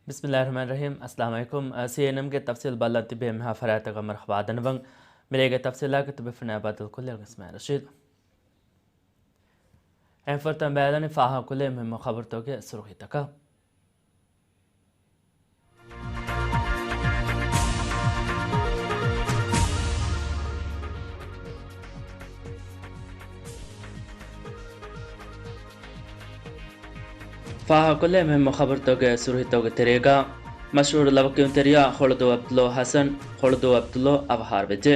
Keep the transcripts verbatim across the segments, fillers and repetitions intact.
ބިސްމިއްލާހިއްރަޙްމާނިއްރަޙީމް. އައްސަލާމު ޢަލައިކުމް. ސީއެންއެމްގެ ތަފްސީލް ބަލަން ތިބޭ މިހާ ފަރާތަކަށް މަރުޙަބާ ދަންނަވަން. މިރޭގެ ތަފްސީލާގެ ތިބޭފުޅުންނާ ބައްދަލުކޮށްލީ އަލްގަސްމާ ރަޝީދު. އެންފުރަތަމަ ބައިލަނީ ފާހަގަކޮށްލި މުހިއްމު ޚަބަރުތަކުގެ ސުރުޚީތަކަށް. ފާހަގަކޮށްލޭ މުހިއްމު ޚަބަރުތަކުގެ ސުރުޚީތަކުގެ ތެރޭގަ، މަޝްހޫރު ލަވަކިޔުންތެރިޔާ ޚޮޅުދޫ ޢަބްދުﷲ ޙަސަން، ޚޮޅުދޫ ޢަބްދުﷲ އަވަހާރަވެއްޖެ.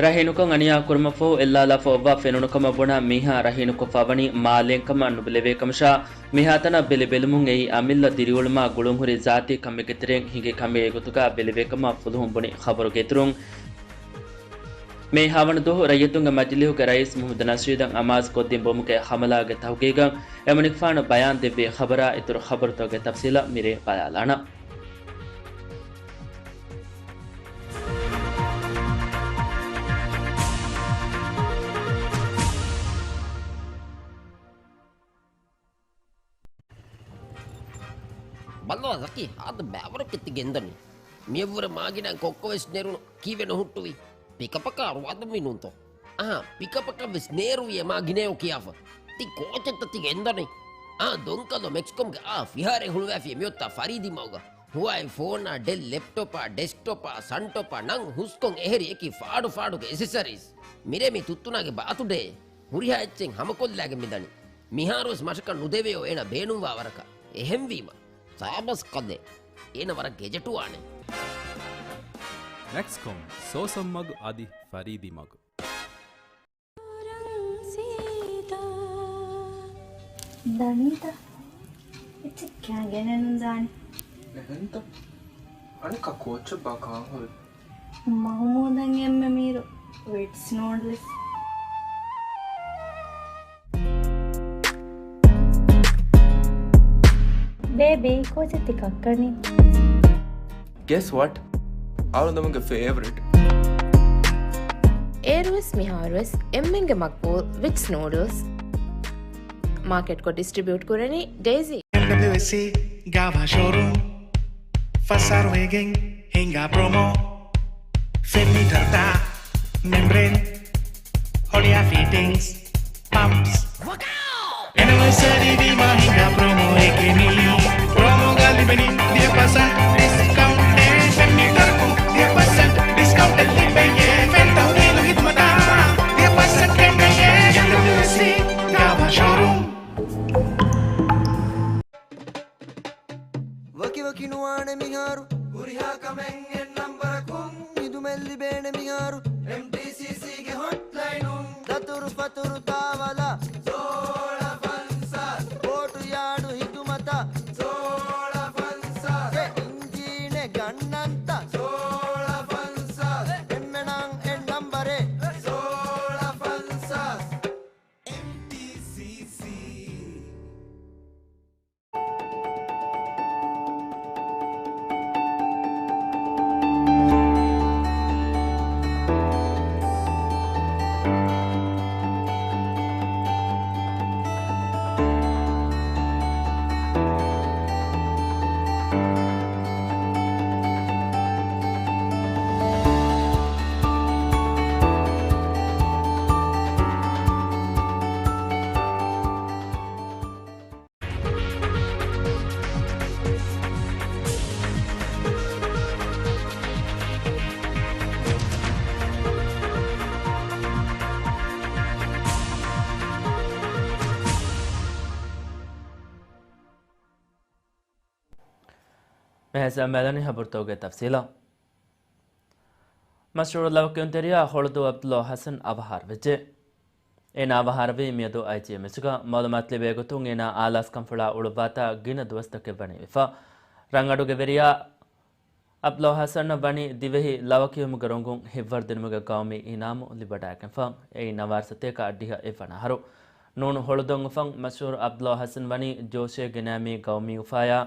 ރަހީނުކޮށް އަނިޔާ ކުރުމަށްފަހު އެއްލާލާފަ އޮއްވާ ފެނުނުކަމަށް ބުނާ މީހާ ރަހީނުކޮށްފަ ވަނީ މާލޭންކަމަށް ނުބެލެވޭ ކަމަށާ، މިހާތަނަށް ބެލި ބެލުމުން އެއީ އަމިއްލަ ދިރިއުޅުމާ ގުޅުންހުރި ޒާތީ ކަމެއްގެ ތެރެއިން ހިނގި ކަމެއް ގޮތުގަ ބެލެވޭ ކަމަށް ފުލުހުން ބުނި ޚަބަރުގެ އިތުރުން، މޭ ހަވަނަ ދުވަހު ރައްޔިތުންގެ މަޖިލީހުގެ ރައީސް މުހައްމަދު ނަޝީދަށް އަމާޒު ކޮށްދިން ބޮމުގެ ހަމަލާގެ ތަހުގީގަށް އެމަނިކުފާނު ބަޔާން ދެއްވި ޚަބަރާ އިތުރު ޚަބަރުތަކުގެ ތަފްސީލަށް މިރޭ ބަލާލާނަން. ބައްލަވާ ޒަކީ، ހާދަ ބައިވަރަކަށް ތި ގެންދަނީ. މިއަށްވުރެ މާގިނަ ކޮއްކޮ ވެސް ނެރުނު. ކީއްވެ ނުހުއްޓުވީ؟ ޕިކަޕަކާ ރުވާދުންވީ ނޫންތޯ؟ އަހާ، ޕިކަޕަކަށް ވެސް ނޭރުވި އެ މާ ގިނައޯ ކިޔާފަ. ތި ކޯޗެއްތަ ތި ގެންދަނީ؟ އާ، ދޮންކަލޯ މެކްސްކޮމްގެ އާ ފިހާރައެއް ހުޅުވައިފި އެމިއޮއްތާ ފަރީދީ މަގުގަ. ހުވާއި ފޯނާ، ޑެލް ލެޕްޓޮޕާ، ޑެސްކްޓޮޕާ، ސަންޓޮޕާ ނަން ހުސްކޮން އެހެރި އެކި ފާޑު ފާޑުގެ އެސެސަރީސް. މިރޭ މި ތުއްތުނާގެ ބާތުޑޭ. ހުރިހާ އެއްޗެއް ހަމަކޮށްލާގެން މިދަނީ. މިހާރުވެސް މަށަކަށް ނުދެވެޔޯ އޭނަ ބޭނުންވާ ވަރަކަށް. އެހެންވީމަ، ސާބަސް ކަލޭ. އޭނަ ވަރަށް ގެޖެޓުވާނެ. މެކްސްކޮމް، ސޯސަން މަގު އަދި ފަރީދީ މަގު. ދަނީތަ؟ އެއްޗެއް ކާ ގެނެއްނު ދާނެ. އެހެންތަ؟ އަނެއްކާ ކޯޗެއްބާ ކާން ހުރި؟ މަހުމޫދަށް އެންމެ މީރު ވިޓްސް ނޫޑްލްސް. ބޭބީ، ކޯޗެއް ތި ކައްކަނީ؟ Guess what? އަޅުގަނޑުމެންގެ ފޭވަރިޓް. އޭރުވެސް މިހާރުވެސް އެންމެންގެ މަގްބޫލް ވިޓްސް ނޫޑްލްސް. މާކެޓްކޮށް ޑިސްޓްރިބިއުޓް ކުރަނީ ޑޭޒީ. އެމްޑަބްލިއުއެސްސީ ގާވާ ޝޯރޫމް. ފަސް އަހަރު ވެގެން ހިނގާ ޕްރޮމޯ. ފެން މީޓަރުތައް، މެމްބްރޭން، ހޮޅިއާ ފިޓިންގްސް، ޕަމްޕްސް. އެނިވަރސަރީ ވީމާ ހިނގާ ޕްރޮމޯއެކޭ މީ. ޕްރޮމޯގަ ލިބެނީ ދިހަ ޕަސެންޓް ޑިސްކައުންޓެއް. ފެން މީޓަރަކުން ދިހަ ޕަސެންޓް ޑިސްކައުންޓެއް ލިބެޔޭ. ފެން ތަހުލީލު ހިދުމަތާ ދިހަ ޕަސެންޓް ކެނޑެޔޭ. އެމްޑަބްލިއުއެސްސީ ގާވާ ޝޯރޫމް. ވަކިވަކި ނުވާނެ މިހާރު. ހުރިހާ ކަމެއް އެއް ނަންބަރަކުން. ހިދުމަތް ލިބޭނެ މިހާރު. އެމްޓީސީސީގެ ހޮޓްލައިނުން. ދަތުރު ފަތުރު ތާވަލަށް. ސޯޅަ ފަންސާސް. ބޯޓު ޔާޑު ހިދުމަތަށް. ސޯޅަ ފަންސާސް. އެ އިންޖީނެއް ގަންނަންތަ؟ ސޯޅަ ފަންސާސް. އެންމެނަށް އެއް ނަންބަރެއް. ސޯޅަ ފަންސާސް. އެމްޓީސީސީ. މިހާ ސަމާލަނީ ހަބަރުތަކުގެ ތަފްސީލަށް. މަޝްހޫރު ލަވަކިޔުންތެރިޔާ ޚޮޅުދޫ ޢަބްދުﷲ ޙަސަން އަވަހާރަވެއްޖެ. އޭނާ އަވަހާރަވީ މިއަދު އައިޖީއެމްއެޗުގަ. މައުލޫމާތު ލިބޭ ގޮތުން އޭނާ އާލާސްކަންފުޅާ އުޅުއްވާތާ ގިނަ ދުވަސްތަކެއް ވަނީ ވެފަ. ރަނގަޑުގެ ވެރިޔާ ޢަބްދުﷲ ޙަސަނަށް ވަނީ ދިވެހި ލަވަކިޔުމުގެ ރޮނގުން ހިއްވަރުދިނުމުގެ ގައުމީ އިނާމު ލިބިވަޑައިގެންފަ. އެއީ ނަވާރަ ސަތޭކަ އަށްޑިހަ އެއްވަނަ އަހަރު. ނޫނު ހޮޅުދޮން އުފަން މަޝްހޫރު ޢަބްދުﷲ ޙަސަން ވަނީ ޖޯޝޭ ގެނައިމީ ގައުމީ އުފާޔާ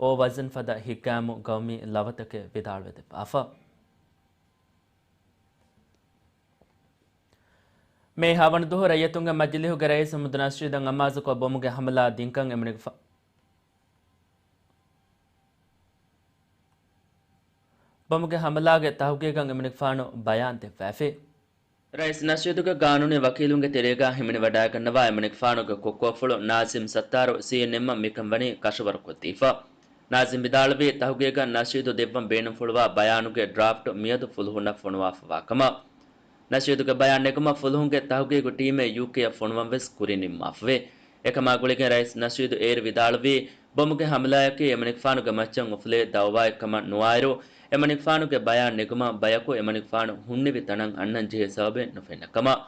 އޯ ވަޒަން ފަދަ ހިއްގާމު ގައުމީ ލަވަތަކެއް ވިދާޅުވެދެއްވާފަ. މޭ ހަވަނަ ދުވަހު ރައްޔިތުންގެ މަޖިލީހުގެ ރައީސް އަޙްމަދު ނަޝީދަށް އަމާޒުކޮށް ބޮމުގެ ހަމަލާ ދިންކަން އެމަނިކުފާ-، ބޮމުގެ ހަމަލާގެ ތަހުގީގަށް އެމަނިކުފާނު ބަޔާން ދެއްވައިފި. ރައީސް ނަޝީދުގެ ގާނޫނީ ވަކީލުންގެ ތެރޭގަ ހިމެނިވަޑައިގަންނަވާ އެމަނިކުފާނުގެ ކޮއްކޮފުޅު ނާޒިމް ސައްތާރު ސީއެންއެމްއަށް މިކަން ވަނީ ކަށަވަރުކޮށްދީފަ. ނާޒިމް ވިދާޅުވީ، ތަހުގީގަށް ނަޝީދު ދެއްވަން ބޭނުންފުޅުވާ ބަޔާނުގެ ޑްރާފްޓް މިއަދު ފުލުހުންނަށް ފޮނުވާފަވާ ކަމަށް. ނަޝީދުގެ ބަޔާން ނެގުމަށް ފުލުހުންގެ ތަހުގީގު ޓީމެއް ޔޫކޭއަށް ފޮނުވަން ވެސް ކުރިން ނިންމާފަވޭ. އެކަމާ ގުޅިގެން ރައީސް ނަޝީދު އޭރު ވިދާޅުވީ، ބޮމުގެ ހަމަލާއަކީ އެމަނިކުފާނުގެ މައްޗަށް އުފުލޭ ދައުވާއެއްކަމަށް ނުވާއިރު، އެމަނިކުފާނުގެ ބަޔާން ނެގުމަށް ބަޔަކު އެމަނިކުފާނު ހުންނެވި ތަނަށް އަންނަން ޖެހޭ ސަބަބެއް ނުފެންނަ ކަމަށް.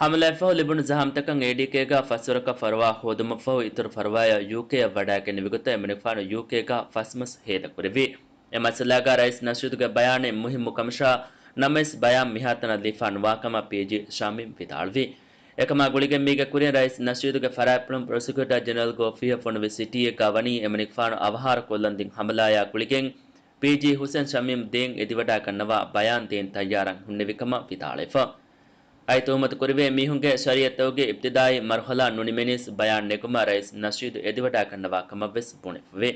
ހަމަލާއަށްފަހު ލިބުނު ޒަހަމްތަކަށް އޭޑީކޭގަ ފަސްވަރަކަށް ފަރުވާ ހޯދުމަށްފަހު އިތުރު ފަރުވާއަށް ޔޫކޭއަށް ވަޑައިގެންނެވި ގޮތަށް އެމަނިކުފާނު ޔޫކޭގަ ފަސް މަސް ހޭދަކުރެއްވި. އެ މައްސަލާގަ ރައީސް ނަޝީދުގެ ބަޔާނެއް މުހިއްމު ކަމަށާ، ނަމަވެސް ބަޔާން މިހާތަނަށް ލިބިފަ ނުވާ ކަމަށް ޕީޖީ ޝަމީމް ވިދާޅުވި. އެކަމާ ގުޅިގެން މީގެ ކުރިން ރައީސް ނަޝީދުގެ ފަރާތްޕުޅުން ޕްރޮސިކިއުޓަރ ޖެނެރަލްގެ އޮފީހަށް ފޮނުވި ސިޓީއެއްގަ ވަނީ އެމަނިކުފާނު އަވަހާރަ ކޮށްލަން ދިން ހަމަލާޔާ ގުޅިގެން ޕީޖީ ހުސެން ޝަމީމް ދޭން އެދިވަޑައިގަންނަވާ ބަޔާން ދޭން ތައްޔާރަށް ހުންނެވި ކަމަށް ވިދާޅުވެފަ. އައި ތުހުމަތު ކުރެވޭ މީހުންގެ ޝަރީއަތްތަކުގެ އިބްތިދާއީ މަރުހަލާ ނުނިމެނީސް ބަޔާން ނެގުމަށް ރައީސް ނަޝީދު އެދިވަޑައިގަންނަވާ ކަމަށް ވެސް ބުނެފަވޭ.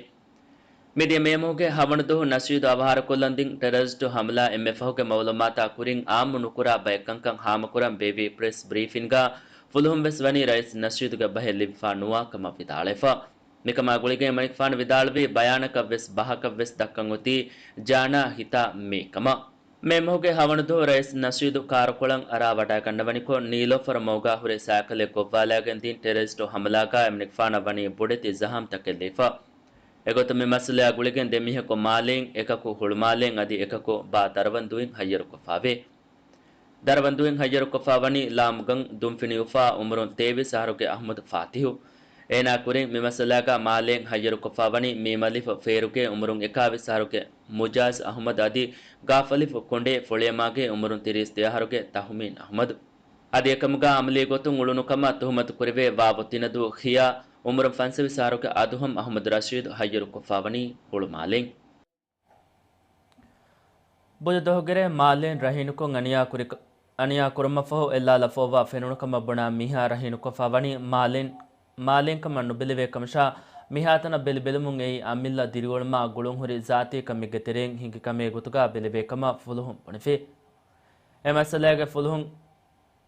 މިދިޔަ މޭ މަހުގެ ހަވަނަ ދުވަހު ނަޝީދު އަވަހާރަކޮށްލަން ދިން ޓެރަރިސްޓު ހަމަލާ އެންމެ ފަހުގެ މައުލޫމާތާ ކުރިން އާއްމު ނުކުރާ ބައެއް ކަންކަން ހާމަކުރަން ބޭއްވި ޕްރެސް ބްރީފިންގަ ފުލުހުން ވެސް ވަނީ ރައީސް ނަޝީދުގެ ބަހެއް ލިބިފަ ނުވާ ކަމަށް ވިދާޅެފަ. މިކަމާ ގުޅިގެން އެމަނިކުފާނު ވިދާޅުވީ، ބަޔާނަކަށް ވެސް ބަހަކަށް ވެސް ދައްކަން އޮތީ ޖާނާ ހިތާ މޭ ކަމަށް. މޭ މަހުގެ ހަވަނަ ދުވަހު ރައީސް ނަޝީދު ކާރުކޮޅަށް އަރާ ވަޑައިގަންނަވަނިކޮށް، ނީލޯފަރު މަގުގަ ހުރި ސައިކަލެއް ގޮއްވާލައިގެން ދިން ޓެރަރިސްޓު ހަމަލާގަ އެމަނިކުފާނަށް ވަނީ ބޮޑެތި ޒަހަމްތަކެއް ލިބިފަ. އެގޮތުން މި މައްސަލަޔާ ގުޅިގެން ދެ މީހަކު މާލޭން، އެކަކު ހުޅުމާލޭން އަދި އެކަކު ބާ ދަރަވަންދޫއިން ހައްޔަރުކޮށްފަވޭ. ދަރަވަންދޫއިން ހައްޔަރުކޮށްފަ ވަނީ ލާމުގަން ދުންފިނިއުފާ އުމުރުން ތޭވީސް އަހަރުގެ އަޙްމަދު ފާތިހު. އޭނާ ކުރިން މި މައްސަލާގަ މާލޭން ހައްޔަރުކޮށްފަ ވަނީ މީމަލިފު ފޭރުގެ އުމުރުން އެކާވީސް އަހަރުގެ މުޖާޒް އަޙްމަދު އަދި ގާފަލިފު ކޮނޑޭ ފޮޅިއަމާގެ އުމުރުން ތިރީސް ދެ އަހަރުގެ ތަހުމީން އަޙްމަދު. އަދި އެކަމުގަ އަމަލީ ގޮތުން އުޅުނު ކަމަށް ތުހުމަތު ކުރެވޭ ވާވު ތިނަދޫ ޚިޔާ އުމުރުން ފަންސަވީސް އަހަރުގެ އަދުހަމް އަޙްމަދު ރަޝީދު ހައްޔަރުކޮށްފަ ވަނީ ހުޅުމާލޭން. ބުދަ ދުވަހުގެ ރޭ މާލޭން ރަހީނުކޮށް އަނިޔާ ކުރި-، އަނިޔާ ކުރުމަށްފަހު އެއްލާލަފައިވާ ފެނުނު ކަމަށް ބުނާ މީހާ ރަހީނުކޮށްފަ ވަނީ މާލޭން، މާލޭން ކަމަށް ނުބެލެވޭ ކަމަށާ، މިހާތަނަށް ބެލިބެލުމުން އެއީ އަމިއްލަ ދިރިއުޅުމާ ގުޅުންހުރި ޒާތީ ކަމެއްގެ ތެރެއިން ހިނގި ކަމެއް ގޮތުގަ ބެލެވޭ ކަމަށް ފުލުހުން ބުނެފި. އެ މައްސަލައިގެ ފުލުހުން،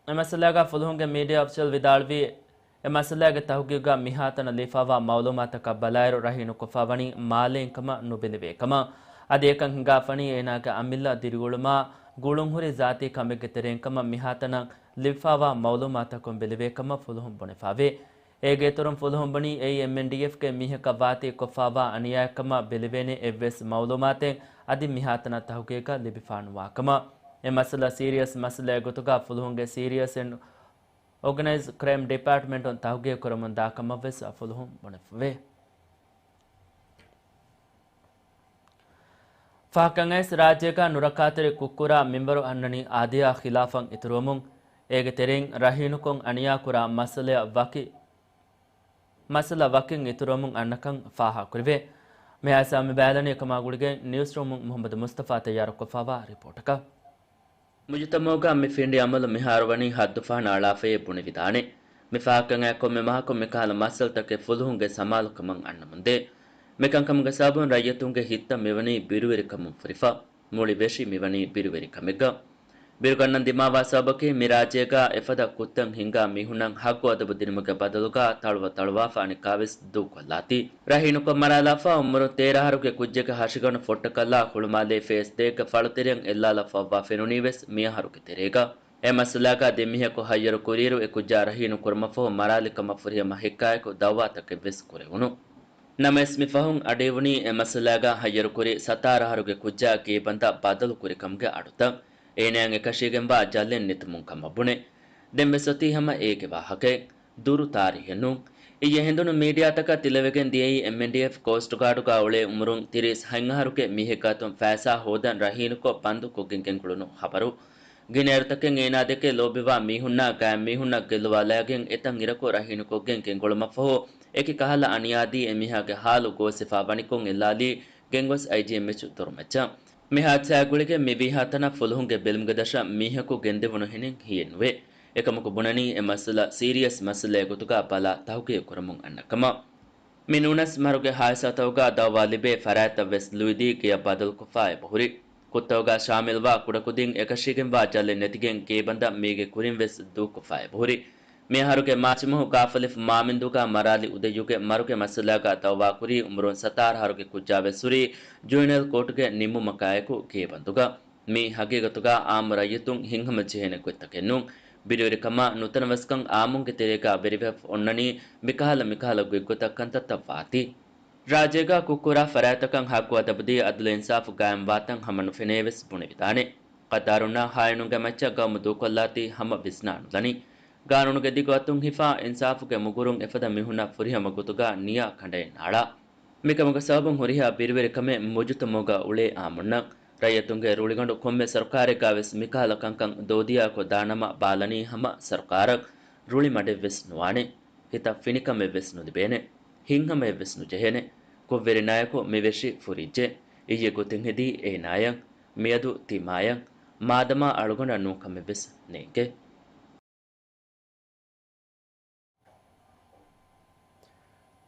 އެ މައްސަލައިގަ ފުލުހުންގެ މީޑިއާ އޮފިޝަލް ވިދާޅުވީ، އެ މައްސަލައިގެ ތަހުގީގުގަ މިހާތަނަށް ލިބިފައިވާ މައުލޫމާތަކަށް ބަލާއިރު ރަހީނުކޮށްފަ ވަނީ މާލޭން ކަމަށް ނުބެލެވޭ ކަމަށް. އަދި އެކަން ހިނގާފަނީ އޭނާގެ އަމިއްލަ ދިރިއުޅުމާ ގުޅުންހުރި ޒާތީ ކަމެއްގެ ތެރެއިން ކަމަށް މިހާތަނަށް ލިބިފައިވާ މައުލޫމާތަކުން ބެލެވޭ ކަމަށް ފުލުހުން ބުނެފަވޭ. އޭގެ އިތުރުން ފުލުހުން ބުނީ އެއީ އެމްއެންޑީއެފްގެ މީހަކަށް ވާތީ ކޮށްފައިވާ އަނިޔާއެއްކަމަށް ބެލެވޭނެ އެއްވެސް މައުލޫމާތެއް އަދި މިހާތަނަށް ތަހުގީގަށް ލިބިފައިނުވާ ކަމަށް. އެ މައްސަލަ ސީރިއަސް މައްސަލައެއް ގޮތުގަ ފުލުހުންގެ ސީރިއަސް އެންޑް އޯގަނައިޒް ކްރައިމް ޑިޕާޓްމަންޓުން ތަހުގީގު ކުރަމުން ދާ ކަމަށްވެސް ފުލުހުން ބުނެފަވޭ. ފަހަކަށް އައިސް ރާއްޖޭގަ ނުރައްކާތެރި ކުށްކުރާ މިންވަރު އަންނަނީ އާދަޔާ ޚިލާފަށް އިތުރުވަމުން، އޭގެ ތެރެއިން ރަހީނުކޮށް އަނިޔާކުރާ މައްސަލަޔަށް ވަކި، މައްސަލަ ވަކިން އިތުރުވަމުން އަންނަކަން ފާހަގަކުރެވޭ. މިހާތަނަށް މި ބައިލަނީ އެކަމާ ގުޅިގެން ނިއުސްރޫމުން މުހައްމަދު މުސްތަފާ ތައްޔާރުކޮށްފައިވާ ރިޕޯޓަކަށް. މުޖުތަމައުގަ މި ފިނޑި އަމަލު މިހާރު ވަނީ ހައްދުފަހަނަ އަޅާފައޭ ބުނެވިދާނެ. މި ފަހަކަށް އައި ކޮންމެ މަހަކު މިކަހަލަ މައްސަލަތަކެއް ފުލުހުންގެ ސަމާލުކަމަށް އަންނަމުންދޭ. މިކަންކަމުގެ ސަބަބުން ރައްޔިތުންގެ ހިތްތައް މިވަނީ ބިރުވެރިކަމުން ފުރިފަ. މުޅި ވެށި މިވަނީ ބިރުވެރިކަމެއްގަ. ބިރުގަންނަން ދިމާވާ ސަބަބަކީ މި ރާއްޖޭގަ އެފަދަ ކުށްތައް ހިނގާ މީހުންނަށް ހައްގު އަދަބު ދިނުމުގެ ބަދަލުގަ ތަޅުވަ ތަޅުވާފަ އަނެއްކާވެސް ދޫކޮށްލާތީ. ރަހީނުކޮށް މަރާލާފަ އުމުރުން ތޭރަ އަހަރުގެ ކުއްޖެއްގެ ހަށިގަނޑު ފޮއްޓަކަށްލާ ހުޅުމާލޭ ފޭސް ދޭއްގެ ފަޅުތެރެއަށް އެއްލާލަފައިވާ ފެނުނީވެސް މިއަހަރުގެ ތެރޭގަ. އެ މައްސަލާގަ ދެ މީހަކު ހައްޔަރު ކުރިއިރު އެ ކުއްޖާ ރަހީނު ކުރުމަށްފަހު މަރާލި ކަމަށް ފުރިހަމަ ހެއްކާއެކު ދައުވާތަކެއްވެސް ކުރެވުނު. ނަމަވެސް މި ފަހުން އަޑުއިވުނީ އެ މައްސަލާގަ ހައްޔަރުކުރި ސަތާރަ އަހަރުގެ ކުއްޖާ ގޭބަންދަށް ބަދަލުކުރިކަމުގެ އަޑުތައް. އޭނާއަށް އެކަށީގެންވާ ޖަލެއް ނެތުމުން ކަމަށް ބުނެ. ދެންވެސް އޮތީ ހަމަ އޭގެ ވާހަކައެއް. ދުރު ތާރީހެއް ނޫން. އިއްޔެ ހިނދުނު މީޑިއާތަކަށް ތިލަވެގެން ދިޔައީ އެމްއެންޑީއެފް ކޯސްޓްގާޑުގަ އުޅޭ އުމުރުން ތިރީސް ހަތް އަހަރުގެ މީހެއްގެ އަތުން ފައިސާ ހޯދަން ރަހީނުކޮށް ބަންދުކޮށްގެން ގެންގުޅުނު ޚަބަރު. ގިނައިރުތަކެއް އޭނާ ދެކެ ލޯބިވާ މީހުންނާ ގާތްމީހުންނަށް ގެއްލުވާލައިގެން އެތަން އިރަކު ރަހީނުކޮށްގެން ގެންގުޅުމަށްފަހު އެކި ކަހަލަ އަނިޔާދީ އެމީހާގެ ހާލު ގޯސްވެފަ ވަނިކޮށް އެއްލާލީ ގެންގޮސް އައިޖީއެމްއެޗު ދޮރުމައްޗަށް. މި ހާދިސާއާ ގުޅިގެން މި ވީހާތަނަށް ފުލުހުންގެ ބެލުމުގެ ދަށަށް މީހަކު ގެންދެވުނު ހިނެއް ހިއެއްނުވޭ. އެކަމަކު ބުނަނީ އެ މައްސަލަ ސީރިއަސް މައްސަލައެއް ގޮތުގަ ބަލާ ތަހުގީގު ކުރަމުން އަންނަ ކަމަށް. މި ނޫނަސް މަހަރުގެ ހާދިސާތަކުގަ ދައުވާ ލިބޭ ފަރާތްތައް ވެސް ލުއިދީ ގެޔަށް ބަދަލުކޮށްފަ އެބަހުރި. ކުށްތަކުގަ ޝާމިލްވާ ކުޑަކުދިން އެކަށީގެންވާ ޖަލެއް ނެތިގެން ގޭބަންދަށް މީގެ ކުރިން ވެސް ދޫކޮށްފަ އެބަހުރި. މިއަހަރުގެ މާޗިމަހު ގާފަލިފު މާމިންދޫގަ މަރާލި އުދައްޔުގެ މަރުގެ މައްސަލާގަ ދައުވާކުރީ އުމުރުން ސަތާރަ އަހަރުގެ ކުއްޖާ ވެސް ހުރީ ޖުވެނައިލް ކޯޓުގެ ނިންމުމަކާއެކު ގޭބަންދުގަ. މީ ހަގީގަތުގަ އާއްމު ރައްޔިތުން ހިތްހަމަޖެހޭނެ ގޮތްތަކެއް ނޫން. ބިރުވެރިކަމާ ނުތަނަވަސްކަން އާއްމުންގެ ތެރޭގަ ވެރިވެފަ އޮންނަނީ މިކަހަލަ މިކަހަލަ ގޮތްގޮތަށް ކަންތައްތައް ވާތީ. ރާއްޖޭގަ ކުށްކުރާ ފަރާތްތަކަށް ހައްގު އަދަބުދީ އަދުލު އިންސާފު ގާއިމްވާތަން ހަމަނުފެނޭވެސް ބުނެވިދާނެ. ޤައްދާރުންނާ ހާއިނުންގެ މައްޗަށް ގައުމު ދޫކޮށްލާތީ ހަމަ ވިސްނާނުލަނީ. ގާނޫނުގެ ދިގު އަތުން ހިފާ އިންސާފުގެ މުގުރުން އެފަދަ މީހުންނަށް ފުރިހަމަ ގޮތުގަ ނިޔާ ކަނޑައެއް ނާޅާ. މިކަމުގެ ސަބަބުން ހުރިހާ ބިރުވެރިކަމެއް މުޖުތަމަޢުގަ އުޅޭ އާއްމުންނަށް. ރައްޔިތުންގެ ރުޅިގަނޑު ކޮންމެ ސަރުކާރެއްގަ ވެސް މިކަހަލަ ކަންކަން ދޯދިޔައަކު ދާނަމަ ބާލަނީ ހަމަ ސަރުކާރަށް. ރުޅި މަޑެއްވެސް ނުވާނެ. ހިތަށް ފިނިކަމެއްވެސް ނުލިބޭނެ. ހިތްހަމަޔަށްވެސް ނުޖެހޭނެ. ކުށްވެރިންނާއެކު މިވެށި ފުރިއްޖެ. އިއްޔެ ގޮތެއް ހެދީ އޭނާޔަށް. މިއަދު ތިމާޔަށް. މާދަމާ އަޅުގަނޑަށް ނޫން ކަމެއްވެސް ނޭނގެ.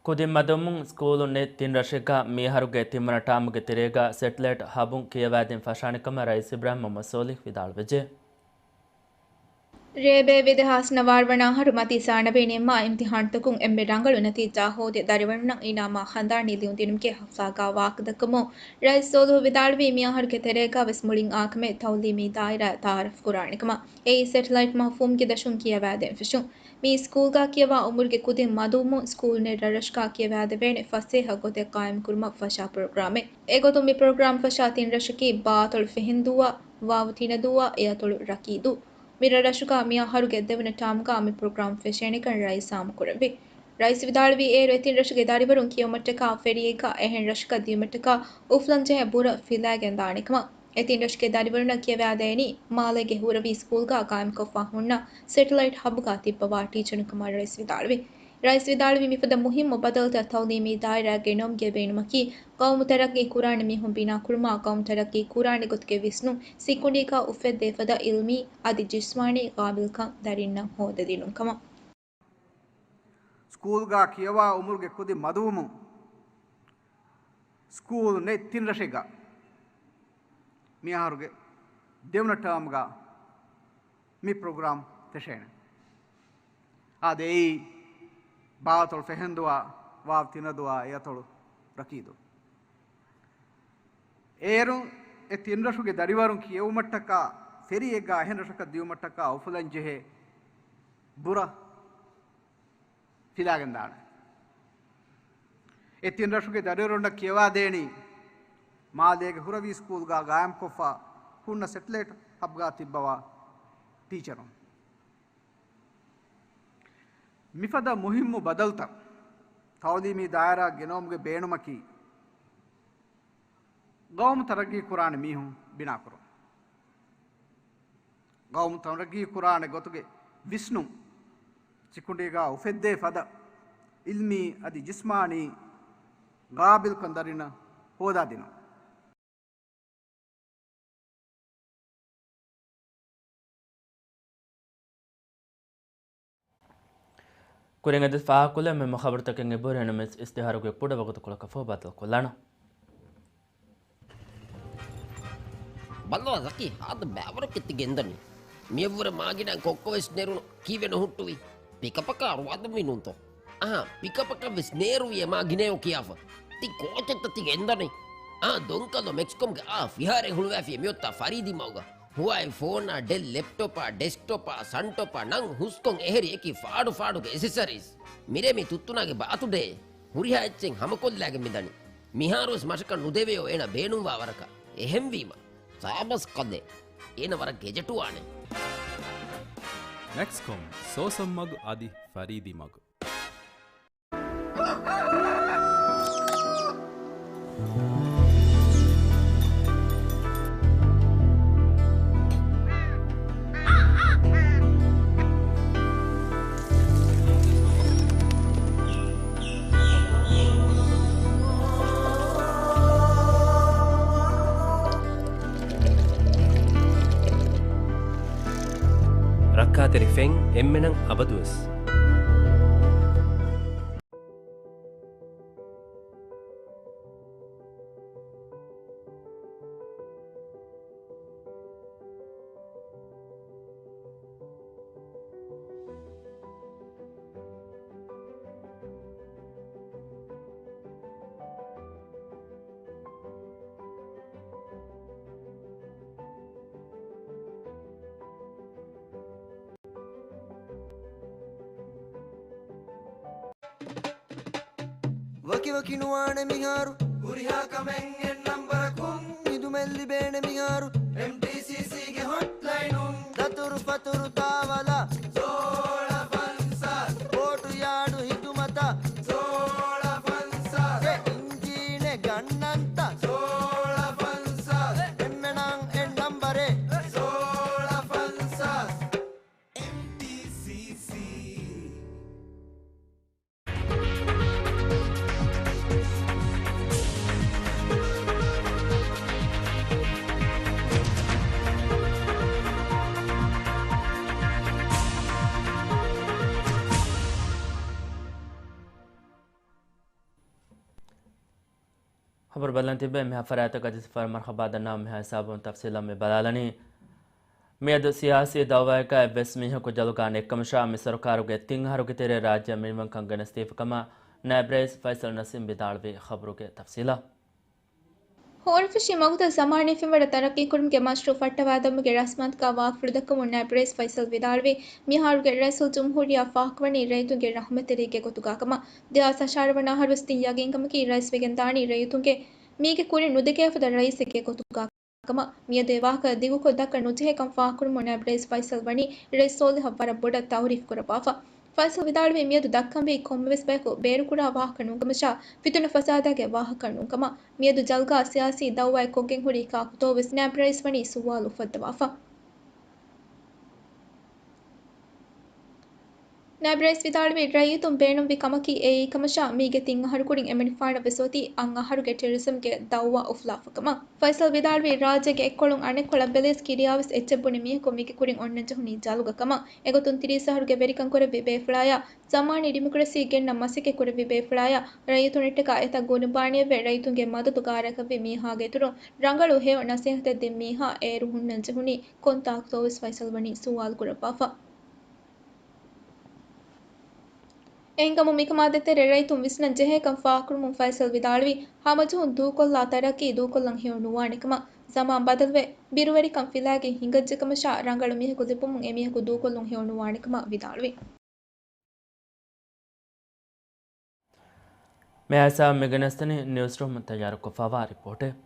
ކުދިން މަދުވުމުން ސްކޫލު ނެތް ތިން ރަށެއްގަ މިއަހަރުގެ ތިންވަނަ ޓާމުގެ ތެރޭގަ ސެޓެލައިޓް ހަބުން ކިޔަވާދޭން ފަށާނެ ކަމަށް ރައީސް އިބްރާހިމް މުހައްމަދު ސޯލިހް ވިދާޅުވެއްޖެ. ރޭބޭ ވިދެހާސް ނަވާރަ ވަނަ އަހަރު މަތީ ސާނަވީ ނިންމާ އިމްތިހާންތަކުން އެންމެ ރަނގަޅު ނަތީޖާ ހޯދި ދަރިވަރުންނަށް އިނާމާ ހަނދާނީ ލިޔުން ދިނުމުގެ ހަފްލާގަ ވާހަކަދައްކަމުން ރައީސް ސޯލިހު ވިދާޅުވީ، މިއަހަރުގެ ތެރޭގަ ވެސް މުޅިން އާކަމެއް ތައުލީމީ ދާއިރާ ތައާރަފް ކުރާނެ ކަމަށް. އެއީ ސެޓެލައިޓް މަފްހޫމްގެ ދަށުން ކިޔަވާދޭން ފެށުން. މި ސްކޫލްގަ ކިޔަވާ އުމުރުގެ ކުދިން މަދުވުމުން ސްކޫލް ނެތް ރަށްރަށުގަ ކިޔަވާދެވޭނެ ފަސޭހަ ގޮތެއް ޤާއިމްކުރުމަށް ފަށާ ޕްރޮގްރާމެއް. އެގޮތުން މި ޕްރޮގްރާމް ފަށާ ތިން ރަށަކީ ބާއަތޮޅު ފެހެންދޫއާ، ވާވު ތިނަދޫއާ، އެއަތޮޅު ރަކީދޫ. މި ރަށްރަށުގަ މިއަހަރުގެ ދެވަނަ ޓާމްގަ މި ޕްރޮގްރާމް ފެށޭނެކަން ރައީސް އާއްމުކުރެއްވި. ރައީސް ވިދާޅުވީ، އޭރު އެ ތިން ރަށުގެ ދަރިވަރުން ކިޔެވުމަށްޓަކާ ފެރީއެއްގަ އެހެން ރަށަކަށް ދިޔުމަށްޓަކާ އުފުލަންޖެހޭ ބުރަ ފިލާގެންދާނެ ކަމަށް. އެ ތިން ރަށުގެ ދަރިވަރުންނަށް ކިޔަވާދޭނީ މާލޭގެ ހުރަވީ ސްކޫލްގަ ޤާއިމްކޮށްފަ ހުންނަ ސެޓެލައިޓް ހަބުގަ ތިއްބަވާ ޓީޗަރުން ކަމަށް ރައީސް ވިދާޅުވި. ރައީސް ވިދާޅުވީ، މިފަދަ މުހިއްމު ބަދަލުތައް ތައުލީމީ ދާއިރާގެ ނަމުގެ ބޭނުމަކީ، ޤައުމު ތަރައްޤީ ކުރާނެ މީހުން ބިނާކުރުމާ، ޤައުމު ތަރައްޤީ ކުރާނެ ގޮތުގެ ވިސްނުން ސިކުނޑީގަ އުފެއްދޭ ފަދަ އިލްމީ އަދި ޖިސްމާނީ ޤާބިލްކަން ދަރިންނަށް ހޯދަދިނުން ކަމަށް. ސްކޫލްގަ ކިޔަވާ އުމުރުގެ ކުދިން މަދުވުމުން ސްކޫލް ނެތް ތިން ރަށެއްގަ މިއަހަރުގެ ދެވަނަ ޓާމްގަ މި ޕްރޮގްރާމް ފެށޭނެ. އާދެ، އެއީ ބާއަތޮޅު ފެހެންދޫއާ، ވާވު ތިނަދޫއާ، އެއަތޮޅު ރަކީދޫ. އޭރު އެ ތިން ރަށުގެ ދަރިވަރުން ކިޔެވުމަށްޓަކާ ފެރީއެއްގަ އެހެން ރަށަކަށް ދިޔުމަށްޓަކާ އުފުލަންޖެހޭ ބުރަ ފިލާގެންދާނެ. އެ ތިން ރަށުގެ ދަރިވަރުންނަށް ކިޔަވާދޭނީ މާލޭގެ ހުރަވީ ސްކޫލްގަ ޤާއިމްކޮށްފަ ހުންނަ ސެޓެލައިޓް ހަބްގަ ތިއްބަވާ ޓީޗަރުން. މިފަދަ މުހިއްމު ބަދަލުތައް ތައުލީމީ ދާއިރާ ގެނައުމުގެ ބޭނުމަކީ، ގައުމު ތަރައްގީ ކުރާނެ މީހުން ބިނާކުރުން. ގައުމު ތަރައްގީ ކުރާނެ ގޮތުގެ ވިސްނުން ސިކުނޑީގަ އުފެއްދޭ ފަދަ އިލްމީ އަދި ޖިސްމާނީ ގާބިލްކަން ދަރިންނަށް ހޯދާދިނުން. ކުރިން އެދި ފާހަގަކޮށްލެވޭ މި ޚަބަރުތަކެއް އެބަހުރި. އަންނަ މިސް އިސްތިހާރުގެ ކުޑަ ވަގުތުކޮޅަކަށް ފަހު ބައްދަލުކޮށްލާނަން. ބައްލަވާ ޒަކީ، ހާދަ ބައިވަރަކަށް ތި ގެންދަނީ. މިއަށްވުރެ މާގިނަ ކޮއްކޮވެސް ނެރުނު ކީއްވެ ނުހުއްޓުވީ؟ ޕިކަޕަކާ އަރުވާދަންވީ ނޫންތޯ؟ އަހާ، ޕިކަޕަކަށްވެސް ނޭރުވި އެ މާގިނަޔޯ ކިޔާފަ. ތި ކޯޗެއްތަ ތި ގެންދަނީ؟ އާ، ދޮންކަލޯ މެކްސްކޮމްގެ އާ ފިހާރައެއް ހުޅުވާފި މިއޮތާ ފަރީދީ މަގުގަ. ހުވާއި ފޯނާ، ޑެލް ލެޕްޓޮޕާ، ޑެސްކްޓޮޕާ، ސަންޓޮޕާ ނަން ހުސްކޮން އެހެރި އެކި ފާޑު ފާޑުގެ އެސެސަރީސް. މިރޭ މި ތުއްތުނާގެ ބާތުޑޭ. ހުރިހާ އެއްޗެއް ހަމަކޮށްލާގެން މިދަނީ. މިހާރުވެސް މަށަކަށް ނުދެވެޔޯ އޭނަ ބޭނުންވާ ވަރަކަށް. އެހެންވީމަ، ސާބަސް ކަލޭ. އޭނަ ވަރަށް ގެޖެޓުވާނެ. މެކްސްކޮމް، ސޯސަން މަގު އަދި ފަރީދީ މަގު. ރައްކާ ތެރިފެން އެންމެނަށް އަބަދުވެސް. ވަކިވަކި ނުވާނެ މިހާރު، ހުރިހާ ކަމެއް އެއް ނަންބަރަކުން. ހިދުމަތް ލިބޭނެ މިހާރު، އެމްޓީސީސީގެ ހޮޓްލައިނުން. ދަތުރު ފަތުރު ތާވަލަށް، ސޯޅަ ފަންސާސް. ބޯޓު ޔާޑު ހިދުމަތަށް، ސޯޅަ ފަންސާސް. އެ އިންޖީނެއް ގަންނަންތަ، ސޯޅަ ފަންސާސް. އެންމެނަށް އެއް ނަންބަރެއް، ސޯޅަ ފަންސާސް. އެމްޓީސީސީ. ޚަބަރު ބަލަން ތިބެ މިހާ ފަރާތަކަށް ދިސްފަރ މަރްޙަބާ ދަންނަވަން. މިހާ ހިސާބުން ތަފްސީލަށް މި ބަލާލަނީ. މިއަދު ސިޔާސީ ދައުވާއަކާ އެއްވެސް މީހަކު ޖަލުގަ ނެތްކަމަށާ، މި ސަރުކާރުގެ ތިން އަހަރުގެ ތެރޭ ރާއްޖެ މިނިވަންކަން ގެނެސްދީފަ ކަމަށް ނާއިބް ރައީސް ފައިސަލް ނަސީމް ވިދާޅުވި. ޚަބަރުގެ ތަފްސީލަށް. ހޯނުފެށި މަގުތައް ޒަމާނީ ފެންވަރަށް ތަރައްޤީކުރުމުގެ މަޝްރޫޢު ފައްޓަވާދެއްވުމުގެ ރަސްމާންތަކާ ވާގިފުޅުދައްކަމުން ނާއިބް ރައީސް ފައިސަލް ވިދާޅުވީ، މިހާރުގެ ރައީސުލްޖުމްހޫރިއްޔާ ފާހަގަވަނީ ރައްޔިތުންގެ ރަޙުމަތްތެރިއެއްގެ ގޮތުގަ ކަމަށް. ދެހާސް އަށާރަ ވަނަ އަހަރުވެސް ތިން ޔަގީންކަމަކީ ރައީސް ވެގެންދާނީ ރައްޔިތުންގެ މީގެ ކުރިން ނުދެކޭފަދަ ރައީސެއްގެ ގޮތުގަ ކަމަށް. މިއަދު އެ ވާހަކަ ދިގުކޮށް ދައްކަން ނުޖެހޭކަން ފާހަގަކުރުމުން ނާއިބް ރައީސް ފައިސަލް ވަނީ ރައީސް ސޯލިހަށް ވަރަށް ބޮޑަށް ތައުރީފް ކުރައްވާފަ. ފައިސަލް ވިދާޅުވީ މިއަދު ދައްކަންވީ ކޮންމެވެސް ބަޔަކު ބޭރުކުރާ ވާހަކަ ނޫންކަމަށާ، ފިތުނަ ފަސާދާގެ ވާހަކަ ނޫންކަމަށް. މިއަދު ޖަލްގާ ސިޔާސީ ދައުވާއެއް ކޮށްގެން ހުރީ ކާކުތޯވެސް ނާއިބް ރައީސް ވަނީ ސުވާލު އުފައްދަވާފަ. ނާއިބް ރައީސް ވިދާޅުވީ، ރައްޔިތުން ބޭނުންވި ކަމަކީ އެއީކަމަށާ، މީގެ ތިން އަހަރު ކުރިން އެމަނިކުފާނަށް ވެސް އޮތީ އަށް އަހަރުގެ ޓެރަރިޒަމްގެ ދައުވާ އުފުލާފަ ކަމަށް. ފައިސަލް ވިދާޅުވީ، ރާއްޖޭގެ އެއްކޮޅުން އަނެއްކޮޅަށް ބެލިޔަސް ކިރިޔާވެސް އެއްޗެއް ބުނި މީހަކު މީގެ ކުރިން އޮންނަން ޖެހުނީ ޖަލުގަ ކަމަށް. އެގޮތުން ތިރީސް އަހަރުގެ ވެރިކަން ކުރެއްވި ބޭފުޅާޔާ، ޒަމާނީ ޑިމޮކްރަސީ ގެންނަން މަސައްކަތް ކުރެއްވި ބޭފުޅާޔާ، ރައްޔިތުންނަށްޓަކާ އެތައް ގުނަބާނީއެއްވެ، ރައްޔިތުންގެ މަދަދު ގާރާގައްވި މީހާގެ އިތުރުން ރަނގަޅު ހެޔޮ ނަސޭހަތެއް ދިން މީހާ އޭރު ހުންނަން ޖެހުނީ ކޮންތާކުތޯވެސް ފައިސަލް ވަނީ ސުވާލު ކުރައްވާފަ. އެހެންކަމުން މިކަމާ ދޭތެރޭ ރައްޔިތުން ވިސްނަން ޖެހޭކަން ފާހަގަކުރުމުން ފައިސަލް ވިދާޅުވީ، ހަމަޖެހުން ދޫކޮށްލާ ތަރައްޤީ ދޫކޮށްލަން ހެޔޮ ނުވާނެކަމަށް. ޒަމާން ބަދަލުވެ، ބިރުވެރިކަން ފިލާގެން ހިނގައްޖެކަމަށާ، ރަނގަޅު މީހަކު ލިބުމުން އެމީހަކު ދޫކޮށްލުން ހެޔޮ ނުވާނެކަމަށް ވިދާޅުވި. މި ހިސާބުން މި ގެނެސްދެނީ ނިއުސްރޫމުން ތައްޔާރުކޮށްފައިވާ ރިޕޯޓެއް.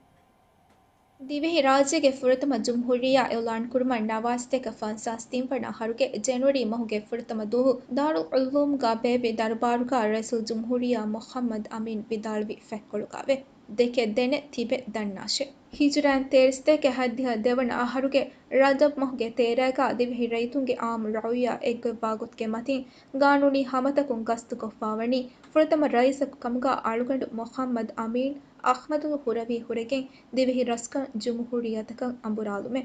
ދިވެހި ރާއްޖޭގެ ފުރަތަމަ ޖުމްހޫރިއްޔާ އިޢުލާންކުރުމަށް ނަވާރަ ސަތޭކަ ފަންސާސް ތިން ވަނަ އަހަރުގެ ޖެނުއަރީ މަހުގެ ފުރަތަމަ ދުވަހު ދާރުލް ޢުލޫމްގަ ބޭއްވި ދަރުބާރުގަ ރައީސުލްޖުމްހޫރިއްޔާ މުޙައްމަދު އަމީން ވިދާޅުވި ފެންކޮޅުގައެވެ. ދެކެ ދެނެ ތިބެ ދަންނާށެ. ހިޖުރައިން ތޭރަ ސަތޭކަ ހަތްދިހަ ދެވަނަ އަހަރުގެ ރަޖަބް މަހުގެ ތޭރައިގަ ދިވެހި ރައްޔިތުންގެ އާއްމު ރައުޔާ އެއްގޮތްވާ ގޮތުގެ މަތިން ގާނޫނީ ހަމަތަކުން ގަސްތުކޮށްފަވަނީ ފުރަތަމަ ރައީސަކު ކަމުގަ އަޅުގަނޑު މުޙައްމަދު އަމީން އަޙްމަދުލް ހުރަވީ ހުރެގެން ދިވެހި ރަސްކަން ޖުމްހޫރިއްޔަތަކަށް އަނބުރާލުމެ.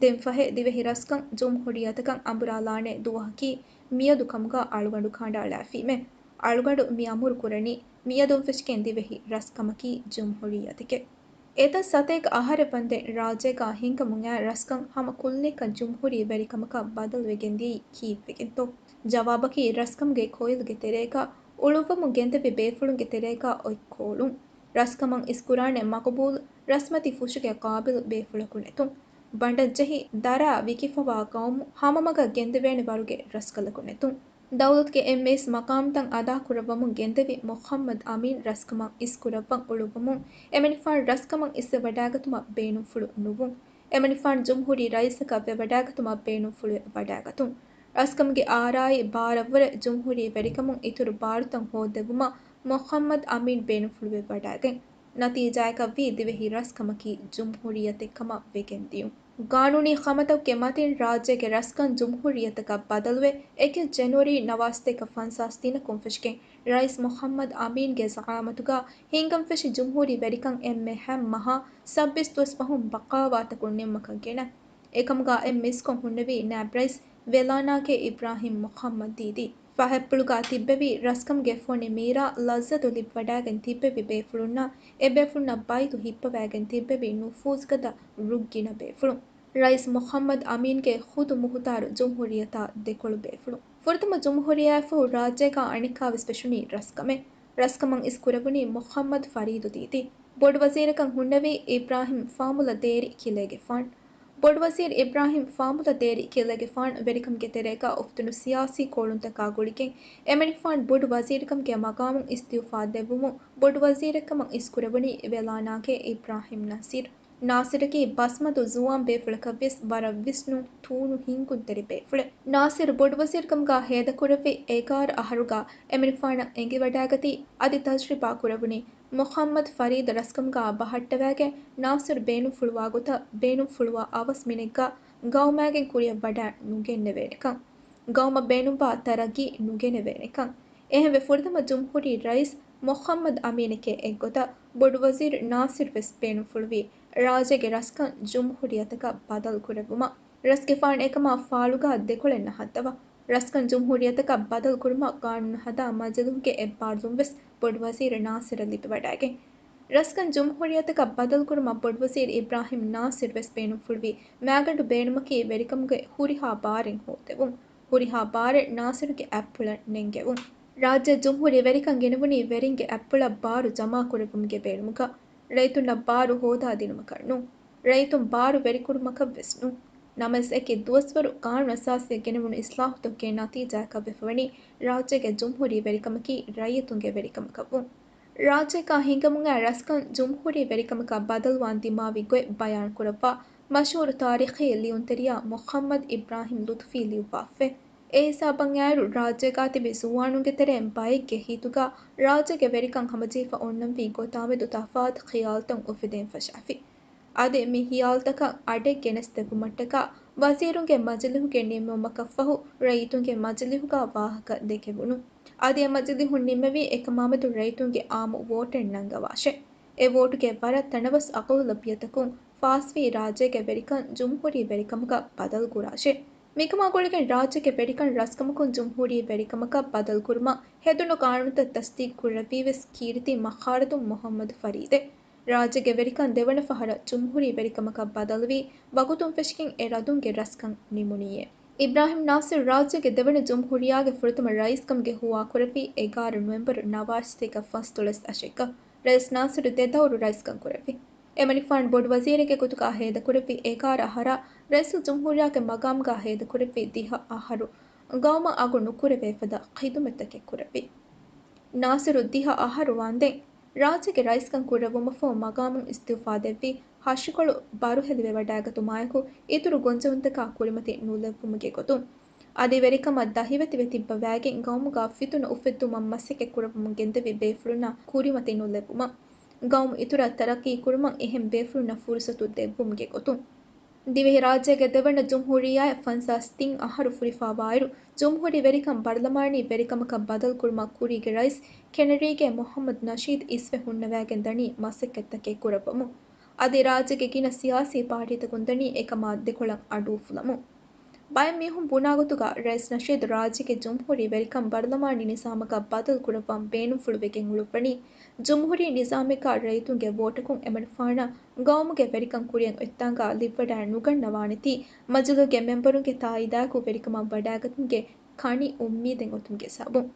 ދެން ފަހެ ދިވެހި ރަސްކަން ޖުމްހޫރިއްޔަތަކަށް އަނބުރާލާނެ ދުވަހަކީ މިއަދު ކަމުގަ އަޅުގަނޑު ކަނޑައަޅާފީމެ. އަޅުގަނޑު މި އަމުރު ކުރަނީ މިއަދުން ފެށިގެން ދިވެހި ރަސްކަމަކީ ޖުމްހޫރިއްޔަތެކެ. އެތައް ސަތޭކަ އަހަރެއް ވަންދެން ރާއްޖޭގަ ހިންގަމުން އައި ރަސްކަން ހަމަ ކުއްލިއަކަށް ޖުމްހޫރީ ވެރިކަމަކަށް ބަދަލުވެގެންދިޔައީ ކީއްވެގެންތޯ؟ ޖަވާބަކީ ރަސްކަމުގެ ކޮއިލުގެ ތެރޭގަ އުޅުއްވަމުން ގެންދެވި ބޭފުޅުންގެ ތެރޭގަ އޮތް ކޯލުން. ރަސްކަމަށް އިސްކުރާނެ މަޤުބޫލު ރަސްމަތި ފުށުގެ ޤާބިލު ބޭފުޅަކު ނެތުން. ބަނޑަށްޖެހި ދަރާ ވިކިފަވާ ޤައުމު ހަމަމަގަށް ގެންދެވޭނެ ވަރުގެ ރަސްކަލަކު ނެތުން. ދައުލަތުގެ އެއްމެސް މަޤާމްތައް އަދާކުރައްވަމުން ގެންދެވި މުޙައްމަދު އަމީން ރަސްކަމަށް އިސްކުރައްވަން އުޅުއްވަމުން އެމަނިކުފާނު ރަސްކަމަށް އިސްވެވަޑައިގަތުމަށް ބޭނުންފުޅު ނުވުން. އެމަނިކުފާނު ޖުމްހޫރީ ރައީސަކަށް ވެވަޑައިގަތުމަށް ބޭނުންފުޅުވެ ވަޑައިގަތުން. ރަސްކަމުގެ އާރާއި ބާރަށްވުރެ ޖުމްހޫރީ ވެރިކަމުން އިތުރު ބާރުތައް ހޯއްދެވުމަށް މުޙައްމަދު އަމީން ބޭނުންފުޅުވެ ވަޑައިގެން. ނަތީޖާއަކަށްވީ ދިވެހި ރަސްކަމަކީ ޖުމްހޫރިއްޔަތެއް ކަމަށް ވެގެންދިޔުން. ގާނޫނީ ޚަމަތަކުގެ މަތިން ރާއްޖޭގެ ރަސްކަން ޖުމްހޫރިއްޔަތަކަށް ބަދަލުވެ، އެކެއް ޖެނުއަރީ ނަވާރަ ސަތޭކަ ފަންސާސް ތިނަކުން ފެށިގެން ރައީސް މުޙައްމަދު އަމީންގެ ޒަޢާމަތުގަ ހިނގަންފެށި ޖުމްހޫރީ ވެރިކަން އެންމެ ހަ މަހަށް ސައްބީސް ދުވަސް ފަހުން ބަޤާވާތަކުން ނިންމަކަށް ގެނަ. އެކަމުގަ އެންމެ އިސްކޮށް ހުންނެވީ ނާއިބް ރައީސް ވެލާނާގެ އިބްރާހިމް މުޙައްމަދު ދީދީ. ފަހަތްޕުޅުގަ ތިއްބެވި ރަސްކަމުގެ ފޮނި މީރާ ލައްޒަތު ލިބިވަޑައިގެން ތިއްބެވި ބޭފުޅުންނާ އެބޭފުޅުންނަށް ބައިތު ހިއްޕަވައިގެން ތިއްބެވި ނުފޫޒުގަދަ ރުއްގިނަ ބޭފުޅުން. ރައީސް މުޙައްމަދު އަމީންގެ ޚުދު މުހުތާރު ޖުމްހޫރިއްޔަތާ ދެކޮޅު ބޭފުޅުން. ފުރަތަމަ ޖުމްހޫރިއްޔާއަށްފަހު ރާއްޖޭގަ އަނެއްކާވެސް ފެށުނީ ރަސްކަމެއް. ރަސްކަމަށް އިސް ކުރެވުނީ މުޙައްމަދު ފަރީދު ދީދީ. ބޮޑުވަޒީރަކަށް ހުންނެވީ އިބްރާހިމް ފާމުލަ ދޭރި ކިލޭގެފާނު. ބޮޑުވަޒީރު އިބްރާހިމް ފާމުލަ ދޭރި ކިލޭގެފާނު ވެރިކަމުގެ ތެރޭގަ އުފެދުނު ސިޔާސީ ކޯޅުންތަކާ ގުޅިގެން އެމަނިކުފާނު ބޮޑު ވަޒީރުކަމުގެ މަގާމުން އިސްތިއުފާ ދެއްވުމުން ބޮޑުވަޒީރެއްކަމަށް އިސްކުރެވުނީ ވެލާނާގެ އިބްރާހިމް ނާސިރު. ނާސިރަކީ ބަސްމަދު ޒުވާން ބޭފުޅަކަށްވިޔަސް ވަރަށް ވިސްނުން ތޫނު ހިންގުންތެރި ބޭފުޅެއް. ނާސިރު ބޮޑުވަޒީރުކަމުގަ ހޭދަކުރެއްވި އެގާރަ އަހަރުގަ އެމަނިކުފާނަށް އެނގިވަޑައިގަތީ އަދި ތަޖްރިބާ ކުރެވުނީ މުޙައްމަދު ފަރީދު ރަސްކަމުގަ ބަހައްޓަވައިގެން ނާސިރު ބޭނުންފުޅުވާ ގޮތަށް ބޭނުންފުޅުވާ އަވަސް މިނެއްގަ ގައުމާގެން ކުރިއަށް ވަޑައި ނުގެންނެވޭނެކަން. ގައުމަށް ބޭނުންވާ ތަރައްގީ ނުގެނެވޭނެކަން. އެހެންވެ ފުރަތަމަ ޖުމްހޫރީ ރައީސް މުޙައްމަދު އަމީނެކޭ އެއްގޮތަށް ބޮޑުވަޒީރު ނާސިރު ވެސް ބޭނުންފުޅުވީ ރާއްޖޭގެ ރަސްކަން ޖުމްހޫރިއްޔަތަކަށް ބަދަލު ކުރެއްވުމަށް. ރަސްގެފާނު އެކަމާ ފާޅުގަ ދެކޮޅެއް ނަހައްދަވާ. ރަސްކަން ޖުމްހޫރިއްޔަތަކަށް ބަދަލު ކުރުމަށް ގާނޫނު ހަދާ މަޖިލީހުގެ އެއްބާރުލުން ވެސް ބޮޑުވަޒީރު ނާސިރަށް ލިބިވަޑައިގެން. ރަސްކަން ޖުމްހޫރިއްޔަތަކަށް ބަދަލުކުރުމަށް ބޮޑުވަޒީރު އިބްރާހިމް ނާސިރު ވެސް ބޭނުންފުޅުވީ، މައިގަނޑު ބޭނުމަކީ ވެރިކަމުގެ ހުރިހާ ބާރެއް ހޯދެވުން. ހުރިހާ ބާރެއް ނާސިރުގެ އަތްޕުޅަށް ނެންގެވުން. ރާއްޖެ ޖުމްހޫރީ ވެރިކަން ގެނެވުނީ ވެރިންގެ އަތްޕުޅަށް ބާރު ޖަމާކުރެއްވުމުގެ ބޭނުމުގަ، ރައްޔިތުންނަށް ބާރު ހޯދާދިނުމަކަށް ނޫން. ރައްޔިތުން ބާރު ވެރިކުރުމަކަށް ވެސް ނޫން. ނަމަވެސް އެކި ދުވަސްވަރު ގާނޫނު އަސާސީއަށް ގެނެވުނު އިސްލާހުތަކުގެ ނަތީޖާއަކަށް ވެފަވަނީ ރާއްޖޭގެ ޖުމްހޫރީ ވެރިކަމަކީ ރައްޔިތުންގެ ވެރިކަމަކަށް ވުން. ރާއްޖޭގަ ހިނގަމުން އައި ރަސްކަން ޖުމްހޫރީ ވެރިކަމަކަށް ބަދަލުވާން ދިމާވި ގޮތް ބަޔާން ކުރައްވާ، މަޝްހޫރު ތާރީޚީ ލިޔުންތެރިޔާ މުޙައްމަދު އިބްރާހިމް ލުތުފީ ލިޔުއްވާފައި. އެ ހިސާބަށް އައިރު، ރާއްޖޭގަ ތިބި ޒުވާނުންގެ ތެރެއިން ބައެއްގެ ހިތުގަ ރާއްޖޭގެ ވެރިކަން ހަމަޖެހިފަ އޮންނަންވީ ގޮތާމެދު ތަފާތު ޚިޔާލުތައް އުފެދެން ފަށާފި. އަދި މި ހިޔާލުތަކަށް އަޑެއް ގެނެސްދެއްވުމަށްޓަކާ ވަޒީރުންގެ މަޖިލީހުގެ ނިންމުމަކަށްފަހު ރައްޔިތުންގެ މަޖިލީހުގަ ވާހަކަ ދެކެވުނު. އަދި އެ މަޖިލީހުން ނިންމެވީ އެކަމާމެދު ރައްޔިތުންގެ އާއްމު ވޯޓެއް ނަންގަވާށޭ. އެ ވޯޓުގެ ވަރަށް ތަނަވަސް އަޣުލަބިއްޔަތަކުން ފާސްވީ ރާއްޖޭގެ ވެރިކަން ޖުމްހޫރީ ވެރިކަމަކަށް ބަދަލުކުރާށޭ. މިކަމާ ގުޅިގެން ރާއްޖޭގެ ވެރިކަން ރަސްކަމަކުން ޖުމްހޫރީ ވެރިކަމަކަށް ބަދަލުކުރުމަށް ހެދުނު ގާނޫނުތައް ތަސްދީގު ކުރެއްވީވެސް ކީރިތި މަޚާރަދުން މުޙައްމަދު ފަރީދެއް. ރާއްޖޭގެ ވެރިކަން ދެވަނަ ފަހަރަށް ޖުމްހޫރީ ވެރިކަމަކަށް ބަދަލުވީ ވަގުތުން ފެށިގެން އެ ރަދުންގެ ރަސްކަން ނިމުނީއޭ. އިބްރާހިމް ނާސިރު ރާއްޖޭގެ ދެވަނަ ޖުމްހޫރިއްޔާގެ ފުރަތަމަ ރައީސްކަމުގެ ހުވާކުރެއްވީ އެގާރަ ނޮވެމްބަރު ނަވާރަ ސަތޭކަ ފަންސަތުރަސް އަށެއްގަ. ރައީސް ނާސިރު ދެ ދައުރު ރައީސްކަން ކުރެއްވި. އެމަނިކުފާނު ބޮޑު ވަޒީރެއްގެ ގޮތުގަ ހޭދަކުރެއްވި އެގާރަ އަހަރާ ރައީސުލްޖުމްހޫރިއްޔާގެ މަގާމުގަ ހޭދަކުރެއްވި ދިހަ އަހަރު ގައުމަށް އަގު ނުކުރެވޭ ފަދަ ޚިދުމަތްތަކެއް ކުރެއްވި. ނާސިރު ދިހަ އަހަރު ވާންދެން ރާއްޖޭގެ ރައީސްކަން ކުރެއްވުމަށްފަހު މަގާމުން އިސްތިއުފާ ދެއްވި ހަށިކޮޅު ބަރުހެލިވެވަޑައިގަތުމާއެކު އިތުރު ގޮންޖެހުންތަކާ ކުރިމަތި ނުލެއްވުމުގެ ގޮތުން. އަދި ވެރިކަމަށް ދަހިވެތިވެ ތިއްބަވައިގެން ގައުމުގަ ފިތުނަ އުފެއްދުމަށް މަސައްކަތް ކުރައްވަމުން ގެންދެވި ބޭފުޅުންނަށް ކުރިމަތި ނުލެއްވުމަށް، ގައުމު އިތުރަށް ތަރައްޤީ ކުރުމަށް އެހެން ބޭފުޅުންނަށް ފުރުސަތު ދެއްވުމުގެ ގޮތުން. ދިވެހިރާއްޖޭގެ ދެވަނަ ޖުމްހޫރިއްޔާއަށް ފަންސާސް ތިން އަހަރު ފުރިފައިވާއިރު، ޖުމްހޫރީ ވެރިކަން ބަރުލަމާނީ ވެރިކަމަކަށް ބަދަލުކުރުމަށް ކުރީގެ ރައީސް ކެނެރީގެ މުޙައްމަދު ނަޝީދު އިސްވެ ހުންނަވައިގެން ދަނީ މަސައްކަތްތަކެއް ކުރައްވަމުން. އަދި ރާއްޖޭގެ ގިނަ ސިޔާސީ ޕާޓީތަކުން ދަނީ އެކަމާ ދެކޮޅަށް އަޑުއުފުލަމުން. ބައެއް މީހުން ބުނާގޮތުގަ، ރައީސް ނަޝީދު ރާއްޖޭގެ ޖުމްހޫރީ ވެރިކަން ބަރުލަމާނީ ނިޒާމަކަށް ބަދަލު ކުރައްވަން ބޭނުންފުޅުވެގެން އުޅުއްވަނީ، ޖުމްހޫރީ ނިޒާމެއްގަ ރައްޔިތުންގެ ވޯޓަކުން އެމަނިކުފާނަށް ގައުމުގެ ވެރިކަން ކުރިއަށް އޮތްތާނގަ ލިބިވަޑައި ނުގަންނަވާނެތީ، މަޖިލީހުގެ މެމްބަރުންގެ ތާއީދާއެކު ވެރިކަމަށް ވަޑައިގަތުމުގެ ކަނި އުއްމީދެއް އޮތުމުގެ ސަބަބުން.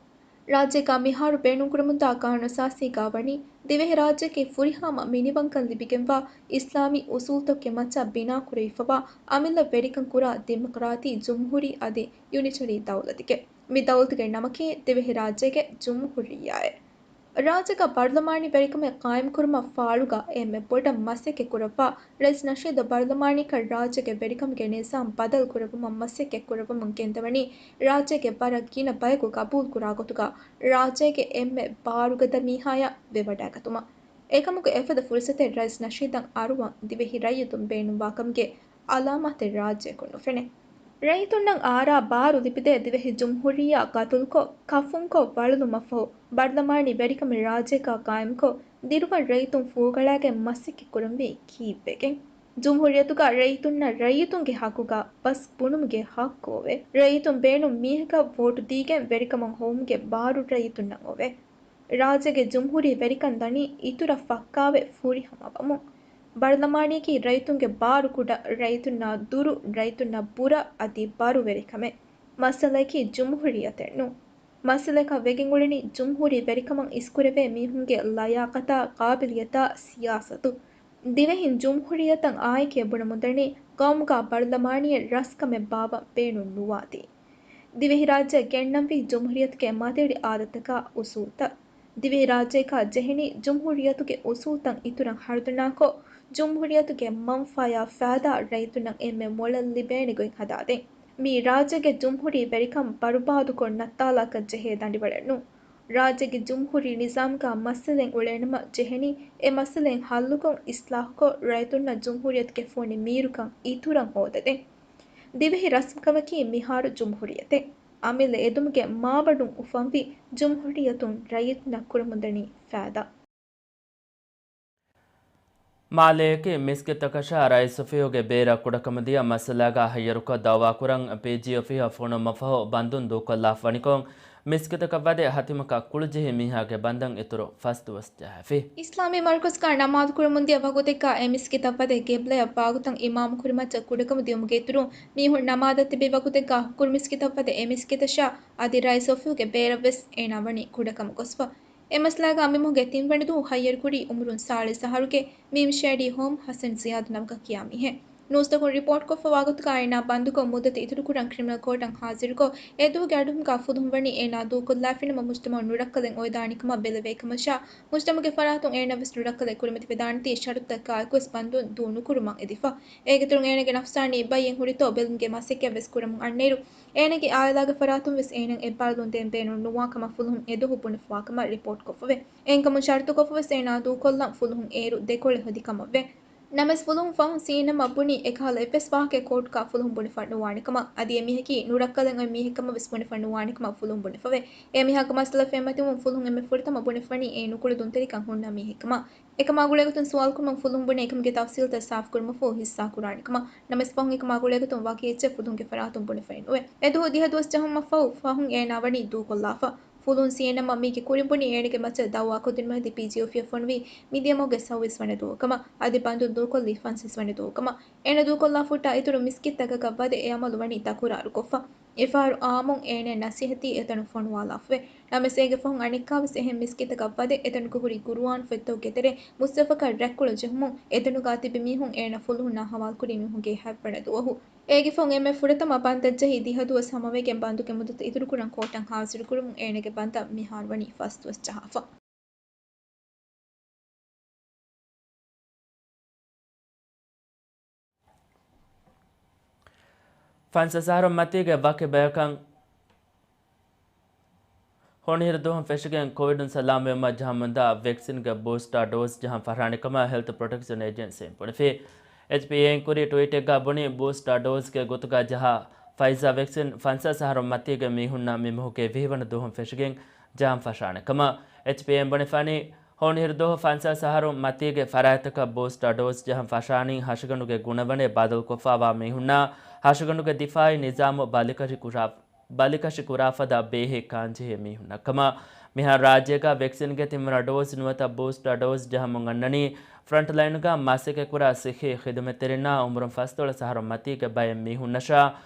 ރާއްޖޭގަ މިހާރު ބޭނުންކުރަމުންދާ ގާނޫނުއަސާސީގަ ވަނީ، ދިވެހިރާއްޖެއަކީ ފުރިހަމަ މިނިވަންކަން ލިބިގެންވާ އިސްލާމީ އުސޫލުތަކުގެ މައްޗަށް ބިނާކުރެވިފަވާ އަމިއްލަ ވެރިކަން ކުރާ ދިމޮކްރާތީ ޖުމްހޫރީ އަދި ޔުނިޓަރީ ދައުލަތެކެވެ. މި ދައުލަތުގެ ނަމަކީ ދިވެހިރާއްޖޭގެ ޖުމްހޫރިއްޔާއެވެ. ރާއްޖޭގަ ބަރުލަމާނީ ވެރިކަމެއް ޤާއިމްކުރުމަށް ފާޅުގަ އެންމެ ބޮޑަށް މަސައްކަތް ކުރައްވާ ރައީސް ނަޝީދު ބަރުލަމާނީކަން ރާއްޖޭގެ ވެރިކަމުގެ ނިޒާމް ބަދަލު ކުރެއްވުމަށް މަސައްކަތް ކުރައްވަމުން ގެންދަވަނީ ރާއްޖޭގެ ވަރަށް ގިނަ ބަޔަކު ގަބޫލުކުރާ ގޮތުގަ ރާއްޖޭގެ އެންމެ ބާރުގަދަ މީހާޔަށް ވެވަޑައިގަތުމަށް. އެކަމަކު އެފަދަ ފުރުސަތެއް ރައީސް ނަޝީދަށް އަރުވަން ދިވެހި ރައްޔިތުން ބޭނުންވާކަމުގެ އަލާމާތެއް ރާއްޖެއަކުން ނުފެނޭ. ރައްޔިތުންނަށް އާރާ ބާރު ލިބިދޭ ދިވެހި ޖުމްހޫރިއްޔާ ގަތުލުކޮށް، ކަފުންކޮށް ވަޅުލުމަށްފަހު، ބަރުލަމާނީ ވެރިކަމެއް ރާއްޖޭގަ ޤާއިމްކޮށް، ދިރުވަން ރައްޔިތުން ފޫގަޅައިގެން މަސައްކަތް ކުރަންވީ ކީއްވެގެން؟ ޖުމްހޫރިއްޔަތުގަ ރައްޔިތުންނަށް ރައްޔިތުންގެ ހައްގުގަ ބަސް ބުނުމުގެ ހައްގު އޮވޭ. ރައްޔިތުން ބޭނުން މީހަކަށް ވޯޓު ދީގެން ވެރިކަމަށް ހޮވުމުގެ ބާރު ރައްޔިތުންނަށް އޮވޭ. ރާއްޖޭގެ ޖުމްހޫރީ ވެރިކަން ދަނީ އިތުރަށް ފައްކާވެ ފުރިހަމަވަމުން. ބަރުލަމާނީގެ ރައްޔިތުންގެ ބާރު ކުޑަ، ރައްޔިތުންނާ ދުރު، ރައްޔިތުންނަށް ބުރަ އަދި ބަރު ވެރިކަމެއް. މައްސަލައަކީ ޖުމްހޫރިއްޔަތެއް ނޫން. މައްސަލައަކަށް ވެގެން އުޅެނީ ޖުމްހޫރީ ވެރިކަމަށް އިސްކުރެވޭ މީހުންގެ ލަޔާޤަތާ، ޤާބިލިއްޔަތާ، ސިޔާސަތު. ދިވެހިން ޖުމްހޫރިއްޔަތަށް އާއެކޭ ބުނެމުންދަނީ ޤައުމުގަ ބަރުލަމާނީއެއް ރަސްކަމެއް ބާއްވަން ބޭނުން ނުވާތީ. ދިވެހިރާއްޖެ ގެންނަންވީ ޖުމްހޫރިއްޔަތުގެ މަތިވެރި އާދަތަކާ އުސޫލްތައް. ދިވެހިރާއްޖެއަކާ ޖެހެނީ ޖުމްހޫރިއްޔަތުގެ އުސޫލްތައް އިތުރަށް ހަރުދަނާކޮށް، ޖުމްހޫރިއްޔަތުގެ މަންފާޔާ ފައިދާ ރައްޔިތުންނަށް އެންމެ މޮޅަށް ލިބޭނެ ގޮތް ހަދާދޭން. މީ ރާއްޖޭގެ ޖުމްހޫރީ ވެރިކަން ބަރުބާދުކޮށް ނައްތާލާކަށް ޖެހޭ ދަނޑިވަޅެއް ނޫން. ރާއްޖޭގެ ޖުމްހޫރީ ނިޒާމްގަ މައްސަލައެއް އުޅޭނަމަ ޖެހެނީ އެ މައްސަލައިން ހައްލުކޮށް، އިސްލާހުކޮށް، ރައްޔިތުންނަށް ޖުމްހޫރިއްޔަތުގެ ފޮނި މީރުކަން އިތުރަށް ހޯދަދޭން. ދިވެހި ރަސްމުކަމަކީ މިހާރު ޖުމްހޫރިއްޔަތެއް. އަމިއްލަ އެދުމުގެ މާބަނޑުން އުފަންވި ޖުމްހޫރިއްޔަތުން ރައްޔިތުންނަށް ކުރަމުންދަނީ ފައިދާ. މާލޭއަކީ މިސްކިތަކަށާ ރައީސް އޮފީހުގެ ބޭރަށް ކުޑަކަމުދިޔަ މައްސަލާގަ ހައްޔަރުކޮށް ދައުވާކުރަން ޕީޖީ އޮފީހަށް ފޮނުވުމަށްފަހު ބަންދުން ދޫކޮށްލާފަ ވަނިކޮށް، މިސްކިތަކަށް ވަދެ ހަތިމަކަށް ކުޅުޖެހި މީހާގެ ބަންދަށް އިތުރު ފަސް ދުވަސް ޖަހާފި. އިސްލާމީ މަރުކަޒުގަ ނަމާދުކުރަމުންދިޔަ ވަގުތެއްގަ އެ މިސްކިތަށް ވަދެ ގިބްލަޔަށް ވާގޮތަށް އިމާމު ކުރިމައްޗަށް ކުޑަކަމު ދިޔުމުގެ އިތުރުން މީހުން ނަމާދަށް ތިބި ވަގުތެއްގަ ހުކުރު މިސްކިތަށް ވަދެ އެ މިސްކިތަށާ އަދި ރައީސް އޮފީހުގެ ބޭރަށްވެސް އޭނާ ވަނީ ކުޑަކަމު ގޮސްފަ. އެ މައްސަލާގަ އަނބިމަހުގެ ތިންވަނަ ދުވަހު ހައްޔަރުކުރީ އުމުރުން ސާޅީސް އަހަރުގެ މީމް ޝޭޑީ ހޯމް ހަސަން ޒިޔާދު ނަމަކަށް ކިޔާ މީހެއް. ނޫސްތަކުން ރިޕޯޓްކޮށްފަ ވާގޮތުގަ އޭނާ ބަންދުކޮށް މުއްދަތު އިތުރުކުރަން ކްރިމިނަލް ކޯޓަށް ހާޒިރުކޮށް، އެ ދުވަހުގެ އަޑުއެހުމުގަ ފުލުހުން ވަނީ އޭނާ ދޫކޮށްލާފިނަމަ މުޖްތަމައުން ނުރައްކަލެއް އޮވެދާނެކަމަށް ބެލެވޭކަމަށާ، މުޖްތަމައުގެ ފަރާތުން އޭނާވެސް ނުރައްކަލެއް ކުރިމަތިވެދާނެތީ ޝަރުތުތަކާއެކުވެސް ބަންދުން ދޫ ނުކުރުމަށް އެދިފަ. އޭގެއިތުރުން އޭނާގެ ނަފްސާނީ ބައްޔެއް ހުރިތޯ ބެލުމުގެ މަސައްކަތްވެސް ކުރަމުން އަންނައިރު، އޭނާގެ އާއިލާގެ ފަރާތުން ވެސް އޭނާއަށް އެއްބާރުލުން ދޭން ބޭނުން ނުވާ ކަމަށް ފުލުހުން އެ ދުވަހު ބުނެފަވާ ކަމަށް ރިޕޯޓް ކޮށްފަވޭ. އެހެންކަމުން ޝަރުތުކޮށްފަވެސް އޭނާ ދޫކޮށްލަން ފުލުހުން އޭރު ދެކޮޅެއް ހެދި ކަމަށްވޭ. ނަމަވެސް ފުލުހުން ފަހުން ސީނަމަ ބުނީ އެކަހަލަ އެއްވެސް ވާހަކައެއް ކޯޓުގަ ފުލުހުން ބުނެފަ ނުވާނެ ކަމަށް. އަދި އެ މީހަކީ ނުރައްކަލެއް އޮތް މީހެއް ކަމަށް ވެސް ބުނެފަ ނުވާނެ ކަމަށް ފުލުހުން ބުނެފަވޭ. އެ މީހާގެ މައްސަލަ ފެންމަތިވުމުން ފުލުހުން އެންމެ ފުރަތަމަ ބުނެފަނީ އެ ނުކުޅެދުންތެރިކަން ހުންނަ މީހެއް ކަމަށް. އެކަމާ ގުޅޭގޮތުން ސުވާލުކުރުމުން ފުލުހުން ބުނޭ އެކަމުގެ ތަފްސީލްތައް ސާފުކުރުމަށްފަހު ހިއްސާކުރާނެ ކަމަށް. ނަމަވެސް ފަހުން އެކަމާ ގުޅޭގޮތުން ވަކި އެއްޗެއް ފުލުހުންގެ ފަރާތުން ބުނެފައެއް ނުވޭ. އެ ދުވަހު ދިހަ ދުވަސް ޖަހުމަށްފަހު ފަހުން އޭނާ ވަނީ ދޫކޮށްލާފަ. ފުލުހުން ސީއެންއެމްއަށް މީގެ ކުރިން ބުނީ އޭނާގެ މައްޗަށް ދައުވާ ކުދިންމަތި ޕީޖީ އޮފީހަށް ފޮނުވީ މިދިޔަމަހުގެ ސައުވީސް ވަނަ ދުވަހު ކަމަށް. އަދި ބަންދުން ދޫކޮށްލީ ފަންސާސް ވަނަ ދުވަހު ކަމަށް. އޭނާ ދޫކޮށްލާފަ ހުއްޓާ އިތުރު މިސްކިތްތަކަކަށް ވަދެ އެ އަމަލު ވަނީ ތަކުރާރުކޮށްފަ. އެފަހަރު އާއްމުން އޭނާ ނަސީހަތީ އެތަނުން ފޮނުވާލާފަވޭ. ނަމަވެސް އޭގެ ފަހުން އަނެއްކާވެސް އެހެން މިސްކިތަކަށް ވަދެ އެތަނުގަ ހުރި ގުރުއާން ފޮތްތަކުގެ ތެރޭ މުޞްޙަފަކަށް ރަތްކޮޅު ޖެހުމުން އެތަނުގަ ތިބި މީހުން އޭނާ ފުލުހުންނާ ހަވާލުކުރީ މީހުންގެ ހަތްވަނަ ދުވަހު. އޭގެ ފަހުން އެންމެ ފުރަތަމަ ބަންދަށް ޖެހި ދިހަ ދުވަސް ހަމަވެގެން ބަންދުގެ މުއްދަތު އިތުރުކުރަން ކޯޓަށް ހާޒިރުކުރުމުން އޭނާގެ ބަންދަށް މިހާރު ވަނީ ފަސް ދުވަސް ޖަހާފަ. ފަންސާސް އަހަރުން މަތީގެ ވަކި ބަޔަކަށް ހޮނިހިރު ދުވަހުން ފެށިގެން ކޮވިޑުން ސަލާމަތްވުމަށް ޖަހަމުންދާ ވެކްސިންގެ ބޫސްޓާ ޑޯޒް ޖަހަން ފަށާނެ ކަމަށް ހެލްތު ޕްރޮޓެކްޝަން އޭޖެންސީން ބުނެފި. އެޗްޕީއޭއިން ކުރި ޓްވީޓެއްގަ ބުނީ، ބޫސްޓާ ޑޯޒްގެ ގޮތުގަ ޖަހާ ފައިޒާ ވެކްސިން ފަންސާސް އަހަރުން މަތީގެ މީހުންނަށް މި މަހުގެ ވިހި ވަނަ ދުވަހުން ފެށިގެން ޖަހަން ފަށާނެ ކަމަށް. އެޗްޕީއޭއިން ބުނެފާނީ، ހޮނިހިރު ދުވަހު ފަންސާސް އަހަރުން މަތީގެ ފަރާތްތަކަށް ބޫސްޓާ ޑޯޒް ޖަހަން ފަށާނީ ހަށިގަނޑުގެ ގުނަވަނެއް ބަދަލުކޮށްފަވާ މީހުންނާ ހަށިގަނޑުގެ ދިފާއީ ނިޒާމު ބަލިކަށި ކުރާ، ބަލިކަށި ކުރާ ފަދަ ބޭހެއް ކާންޖެހޭ މީހުންނަށް ކަމަށް. މިހާރު ރާއްޖޭގަ ވެކްސިންގެ ތިންވަނަ ޑޯޒް ނުވަތަ ބޫސްޓާ ޑޯޒް ޖަހަމުން އަންނަނީ ފްރަންޓްލައިނުގަ މަސައްކަތްކުރާ ސިއްހީ ޚިދުމަތްތެރިންނާ އުމުރުން ފަސްދޮޅަސް އަހަރުން މަތީގެ ބައެއް މީހުންނަށާ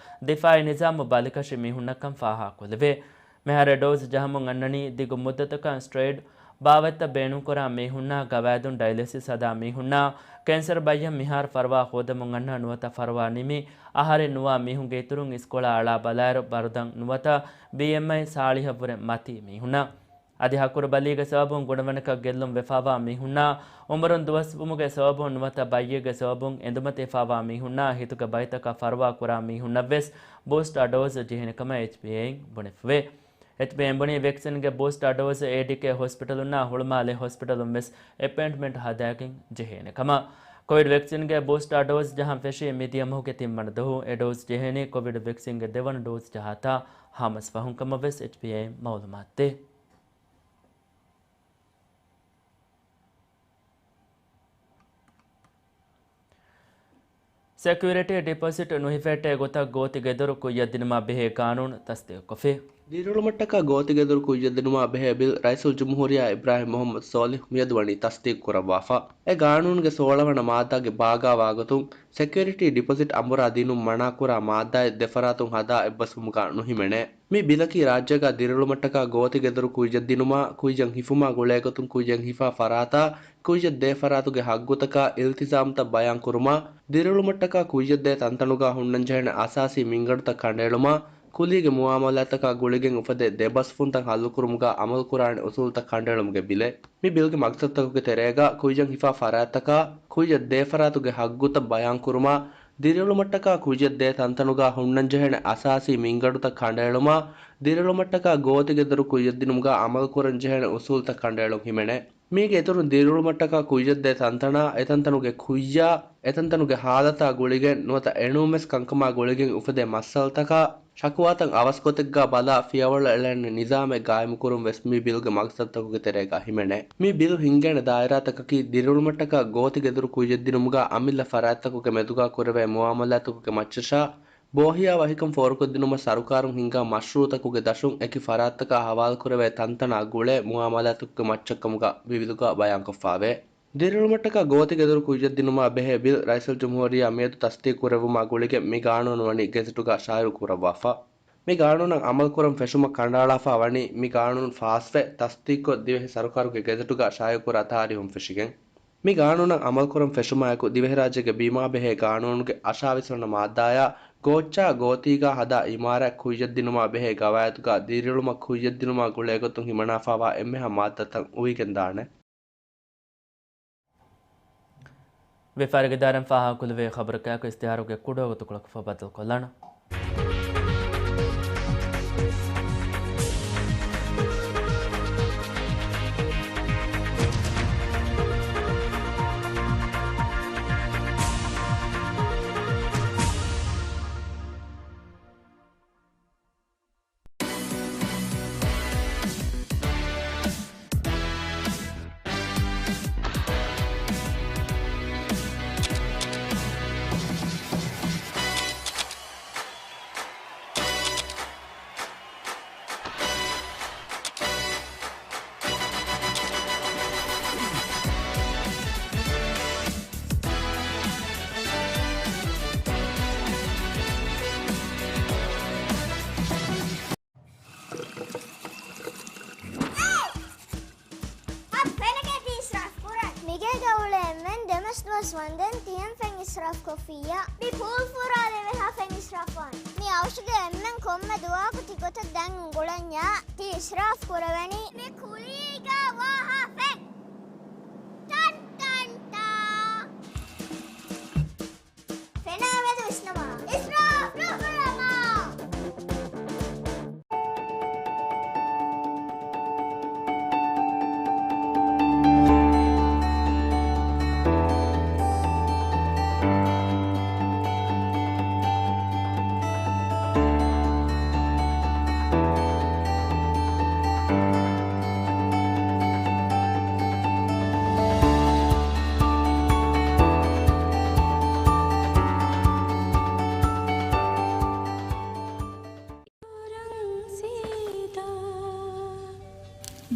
ދިފާއީ ނިޒާމު ބަލިކަށި މީހުންނަށްކަން ފާހަގަކޮށްލެވޭ. މިހާރު އެ ޑޯޒް ޖަހަމުން އަންނަނީ ދިގު މުއްދަތަކަށް ސްޓެރޮއިޑް ބާވަތްތައް ބޭނުންކުރާ މީހުންނާ، ގަވާއިދުން ޑަޔަލިސިސް ހަދާ މީހުންނާ، ކެންސަރު ބައްޔަށް މިހާރު ފަރުވާ ހޯދަމުން އަންނަ ނުވަތަ ފަރުވާ ނިމި އަހަރެއް ނުވާ މީހުންގެ އިތުރުން އިސްކޮޅާ އަޅާ ބަލާއިރު ބަރުދަން ނުވަތަ ބީއެމްއައި ސާޅީހަށްވުރެ މަތީ މީހުންނަށް. އަދި ހަކުރުބަލީގެ ސަބަބުން ގުނަވަނަކަށް ގެއްލުން ވެފަވާ މީހުންނާ، އުމުރުން ދުވަސްވުމުގެ ސަބަބުން ނުވަތަ ބައްޔެއްގެ ސަބަބުން އެނދުމަތިވެފަވާ މީހުންނާ، ހިތުގެ ބައިތަކަށް ފަރުވާ ކުރާ މީހުންނަށްވެސް ބޫސްޓާ ޑޯޒް ޖެހޭނެ ކަމަށް އެޗްޕީއޭއިން ބުނެފަވޭ. އެޗްޕީއޭއިން ބުނީ ވެކްސިންގެ ބޫސްޓާ ޑޯޒް އޭޑީކޭ ހޮސްޕިޓަލުންނާ ހުޅުމާލެ ހޮސްޕިޓަލުން ވެސް އެޕޮއިންޓްމަންޓް ހަދާގެން ޖެހޭނެ ކަމަށް. ކޮވިޑް ވެކްސިންގެ ބޫސްޓާ ޑޯޒް ޖަހަން ފެށީ މިދިޔަ މަހުގެ ތިންވަނަ ދުވަހު. އެ ޑޯޒް ޖެހޭނީ ކޮވިޑް ވެކްސިންގެ ދެވަނަ ޑޯޒް ޖަހާތާ ހަމަސް ފަހުން ކަމަށް ވެސް އެޗްޕީއޭއިން މައުލޫމާތު ދޭ. ސެކިއުރިޓީ ޑިޕޮޒިޓް ނުހިފޭޓޭ ގޮތަށް ގޯތި ގެދޮރު ކުއްޔަށްދިނުމާ ބެހޭ ގާނޫނު ތަސްދީގުކޮށްފި. ދިރިއުޅުމަށްޓަކާ ގޯތި ގެދޮރު ކުއްޔަށްދިނުމާ ބެހޭ ބިލް ރައީސުލްޖުމްހޫރިއްޔާ އިބްރާހިމް މުޙައްމަދު ސޯލިޙް މިއަދު ވަނީ ތަސްދީގު ކުރައްވާފަ. އެ ގާނޫނުގެ ސޯޅަ ވަނަ މާއްދާގެ ބާގާވާގޮތުން، ސެކިއުރިޓީ ޑިޕޮޒިޓް އަނބުރާ ދިނުން މަނާކުރާ މާއްދާއެއް ދެފަރާތުން ހަދާ އެއްބަސްވުމުގަ ނުހިމެނޭ. މި ބިލަކީ ރާއްޖޭގަ ދިރިއުޅުމަށްޓަކާ ގޯތި ގެދޮރު ކުއްޔަށްދިނުމާ، ކުއްޔަށް ހިފުމާ ގުޅޭގޮތުން ކުއްޔަށް ހިފާ ފަރާތާ، ކުއްޔަށްދޭ ފަރާތުގެ ހައްގުތަކާ، އިލްތިޒާމްތައް ބަޔާންކުރުމާ، ދިރިއުޅުމަށްޓަކާ ކުއްޔަށްދޭ ތަންތަނުގަ ހުންނަންޖެހޭނެ އަސާސީ މިންގަނޑުތައް ކަނޑައެޅުމާ، ކުލީގެ މުއާމަލާތަކާ ގުޅިގެން އުފެދޭ ދެބަސްވުންތައް ހައްލުކުރުމުގަ އަމަލުކުރާނެ އުސޫލުތައް ކަނޑައެޅުމުގެ ބިލެއް. މި ބިލްގެ މަގްސަދުތަކުގެ ތެރޭގަ ކުއްޔަށް ހިފާ ފަރާތްތަކާ، ކުއްޔަށް ދޭ ފަރާތުގެ ހައްގުތައް ބަޔާންކުރުމާ، ދިރިއުޅުމަށްޓަކާ ކުއްޔަށް ދޭ ތަންތަނުގަ ހުންނަންޖެހޭނެ އަސާސީ މިންގަނޑުތައް ކަނޑައެޅުމާ، ދިރިއުޅުމަށްޓަކާ ގޯތި ގެދޮރު ކުއްޔަށްދިނުމުގަ އަމަލުކުރަންޖެހޭނެ އުސޫލުތައް ކަނޑައެޅުން ހިމެނޭ. މީގެ އިތުރުން ދިރިއުޅުމަށްޓަކާ ކުއްޔަށްދޭ ތަންތަނާ، އެތަންތަނުގެ ކުއްޔާ، އެތަންތަނުގެ ހާލަތާ ގުޅިގެން ނުވަތަ އެނޫންވެސް ކަންކަމާ ގުޅިގެން އުފެދޭ މައްސަލަތަކާ، ޝަކުވާތައް އަވަސްގޮތެއްގަ ބަލާ ފިޔަވަޅު އެޅޭނެ ނިޒާމެއް ގާއިމުކުރުން ވެސް މި ބިލްގެ މަގްސަދުތަކުގެ ތެރޭގަ ހިމެނޭ. މި ބިލް ހިންގޭނެ ދާއިރާތަކަކީ ދިރިއުޅުމަށްޓަކާ ގޯތި ގެދޮރު ކުއްޔަށްދިނުމުގަ އަމިއްލަ ފަރާތްތަކުގެ މެދުގަ ކުރެވޭ މުއާމަލާތުގެ މައްޗަށާ، ބޯހިޔާވަހިކަން ފޯރުކޮށްދިނުމަށް ސަރުކާރުން ހިންގާ މަޝްރޫއުތަކުގެ ދަށުން އެކި ފަރާތްތަކާ ހަވާލުކުރެވޭ ތަންތަނާ ގުޅޭ މުއާމަލާތުގެ މައްޗަށްކަމުގަ މި ބިލުގަ ބަޔާންކޮށްފާވޭ. ދިރިއުޅުމަށްޓަކާ ގޯތި ގެދޮރު ކުއްޔަށްދިނުމާ ބެހޭ ބިލް ރައީސުލްޖުމްހޫރިއްޔާ މިއަދު ތަސްދީގުކުރެއްވުމާ ގުޅިގެން މި ގާނޫނު ވަނީ ގެޒެޓުގަ ޝާއިޢުކުރައްވާފަ. މި ގާނޫނަށް އަމަލުކުރަން ފެށުމަށް ކަނޑައަޅާފަ ވަނީ މި ގާނޫނު ފާސްވެ ތަސްދީގުކޮށް ދިވެހި ސަރުކާރުގެ ގެޒެޓުގަ ޝާއިޢުކުރާ ތާރީހުން ފެށިގެން. މި ގާނޫނަށް އަމަލުކުރަން ފެށުމާއެކު، ދިވެހިރާއްޖޭގެ ބީމާ ބެހޭ ގާނޫނުގެ އަށާވީސް ވަނަ މާއްދާއާ، ގޯއްޗާ ގޯތީގާ ހަދާ އިމާރާތް ކުއްޔަށްދިނުމާ ބެހޭ ގަވާއިދުގާ ދިރިއުޅުމަށް ކުއްޔަށްދިނުމާ ގުޅޭގޮތުން ހިމަނާފާވާ އެންމެހާ މާއްދާތައް އުވިގެންދާނެ. ވިޔަފާރިގެ ދާއިރާއިން ފާހަގަކުރެވޭ ޚަބަރަކާއެކު އިސްތިހާރުގެ ކުޑަވަގުތުކޮޅަކަށްފަހު ބައްދަލުކޮށްލާނަން. އަދި ފެނަކޭ ތި އިސްރާފް ކުރަން. މިގޭގަ އުޅޭ އެންމެން ދެމަސް ދުވަސް ވަންދެން ތިހެން ފެން އިސްރާފް ކޮށްފިއްޔާ. މި ޕޫލް ފުރާލެވޭހާ ފެން އިސްރާފް ވާނެ. މި އައުޝުގެ އެންމެން ކޮންމެ ދުވަހަކު ތި ގޮތަށް ދެން އުނގުޅަންޏާ ތި އިސްރާފް ކުރެވެނީ. މި ކުލީގަ ވާހާ ފެން. ޓަން ޓަން ޓާ. ފެނާ މެދު ވިސްނަމާ. އިސްރާފް ނުކުރަމާ.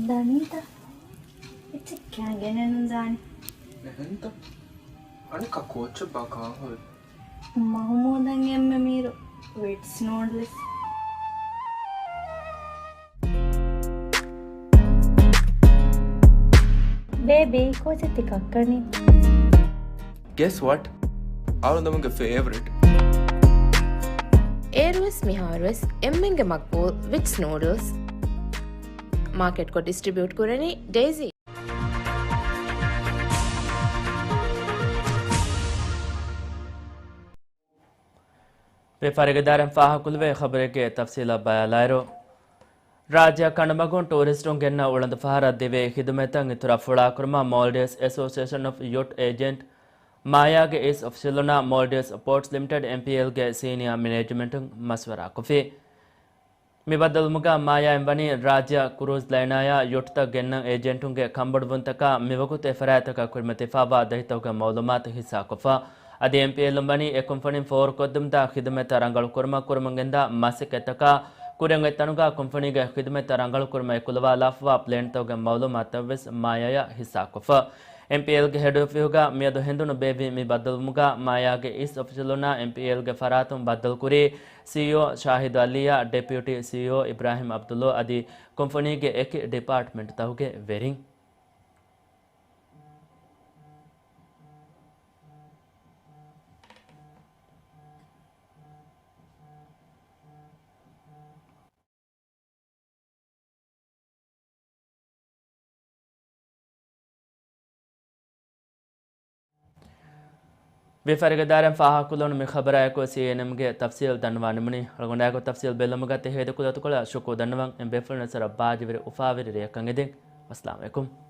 ދަނީތަ؟ އެއްޗެއް ކައިގެނެއް ނުދާނެ. އެހެންތަ؟ އަނެއްކާ ކޯއްޗެއްބާ ކާހޮއެއް؟ މަހުމޫދަށް އެންމެ މީރު ވިޓްސް ނޫޑްލްސް. ބޭބީ، ކޯޗެއް ތި ކައްކަނީ؟ Guess what? އަޅުގަނޑުގެ ފޭވަރިޓް. އޭރުވެސް މިހާރުވެސް އެންމެންގެ މަގްބޫލް ވިޓްސް ނޫޑްލްސް. މާކެޓްކޮށް ޑިސްޓްރިބިއުޓް ކުރަނީ ޑެއިސީ. ވިޔަފާރިގެ ދާއިރާއިން ފާހަގަކުރެވޭ ޚަބަރެއްގެ ތަފްސީލަށް ބަލާލާއިރު، ރާއްޖެއަށް ކަނޑުމަގުން ޓޫރިސްޓުން ގެންނަ އުޅަނދު ފަހަރަށް ދެވޭ ޚިދުމަތްތައް އިތުރަށް ފުޅާކުރުމަށް މޯލްޑިވްސް އެސޯސިއޭޝަން އޮފް ޔޮޓް އޭޖެންޓް، މާޔާގެ އިސް އޮފިޝަލުންނާ މޯލްޑިވްސް ޕޯޓްސް ލިމިޓެޑް، އެމްޕީއެލްގެ ސީނިއާ މެނޭޖްމަންޓުން މަޝްވަރާކޮށްފި. މިބައްދަލުވުމުގަ މާޔާއިން ވަނީ ރާއްޖެއަށް ކްރޫޒް ލައިނާއާ ޔޮޓްތައް ގެންނަން އޭޖެންޓުންގެ ކަންބޮޑުވުންތަކާ މިވަގުތު އެފަރާތްތަކަށް ކުރިމަތިވެފައިވާ ދަތިތަކުގެ މައުލޫމާތު ހިއްސާކޮށްފަ. އަދި އެމްޕީއެލުން ވަނީ އެ ކުންފުނިން ފޯރުކޮށްދިނުމުގެ ޚިދުމަތްތައް ރަނގަޅުކުރުމަށް ކުރަމުން ގެންދާ މަސައްކަތްތަކާ ކުރިއަށް އޮތް ތަނުގަ ކުންފުނީގެ ޚިދުމަތްތައް ރަނގަޅުކުރުމަށް އެކުލަވާލާފަވާ ޕްލޭންތަކުގެ މައުލޫމާތުތައްވެސް މާޔާއަށް ހިއްސާކޮށްފަ. އެމްޕީއެލްގެ ހެޑް އޮފީހުގަ މިއަދު ހެނދުނު ބޭއްވި މި ބައްދަލުވުމުގަ މާޔާގެ އިސް އޮފިޝަލުންނާ އެމްޕީއެލްގެ ފަރާތުން ބައްދަލުކުރީ ސީއީއޯ ޝާހިދު އަލީއާ، ޑެޕިއުޓީ ސީއީއޯ އިބްރާހިމް އަބްދުއްލޯ އަދި ކުންފުނީގެ އެކި ޑިޕާޓްމަންޓްތަކުގެ ވެރިން. ވިޔަފާރިގެ ދާއިރާއިން ފާހަގަކުރެވުނު މި ޚަބަރާއެކު ސީއެންއެމްގެ ތަފްސީލް ދަންނަވާ ނިމުނީ. އަޅުގަނޑާއެކު ތަފްސީލް ބެލުމުގަ ތެހޭދެ ކުދަތުކޮޅަށް ޝުކުރު ދަންނަވަން. އެން ބޭފުޅުންނަށް ވެސް ވަރަށް ބާއްޖަވެރި އުފާވެރި ރެއަކަށް އެދެން. އައްސަލާމު ޢަލައިކުމް.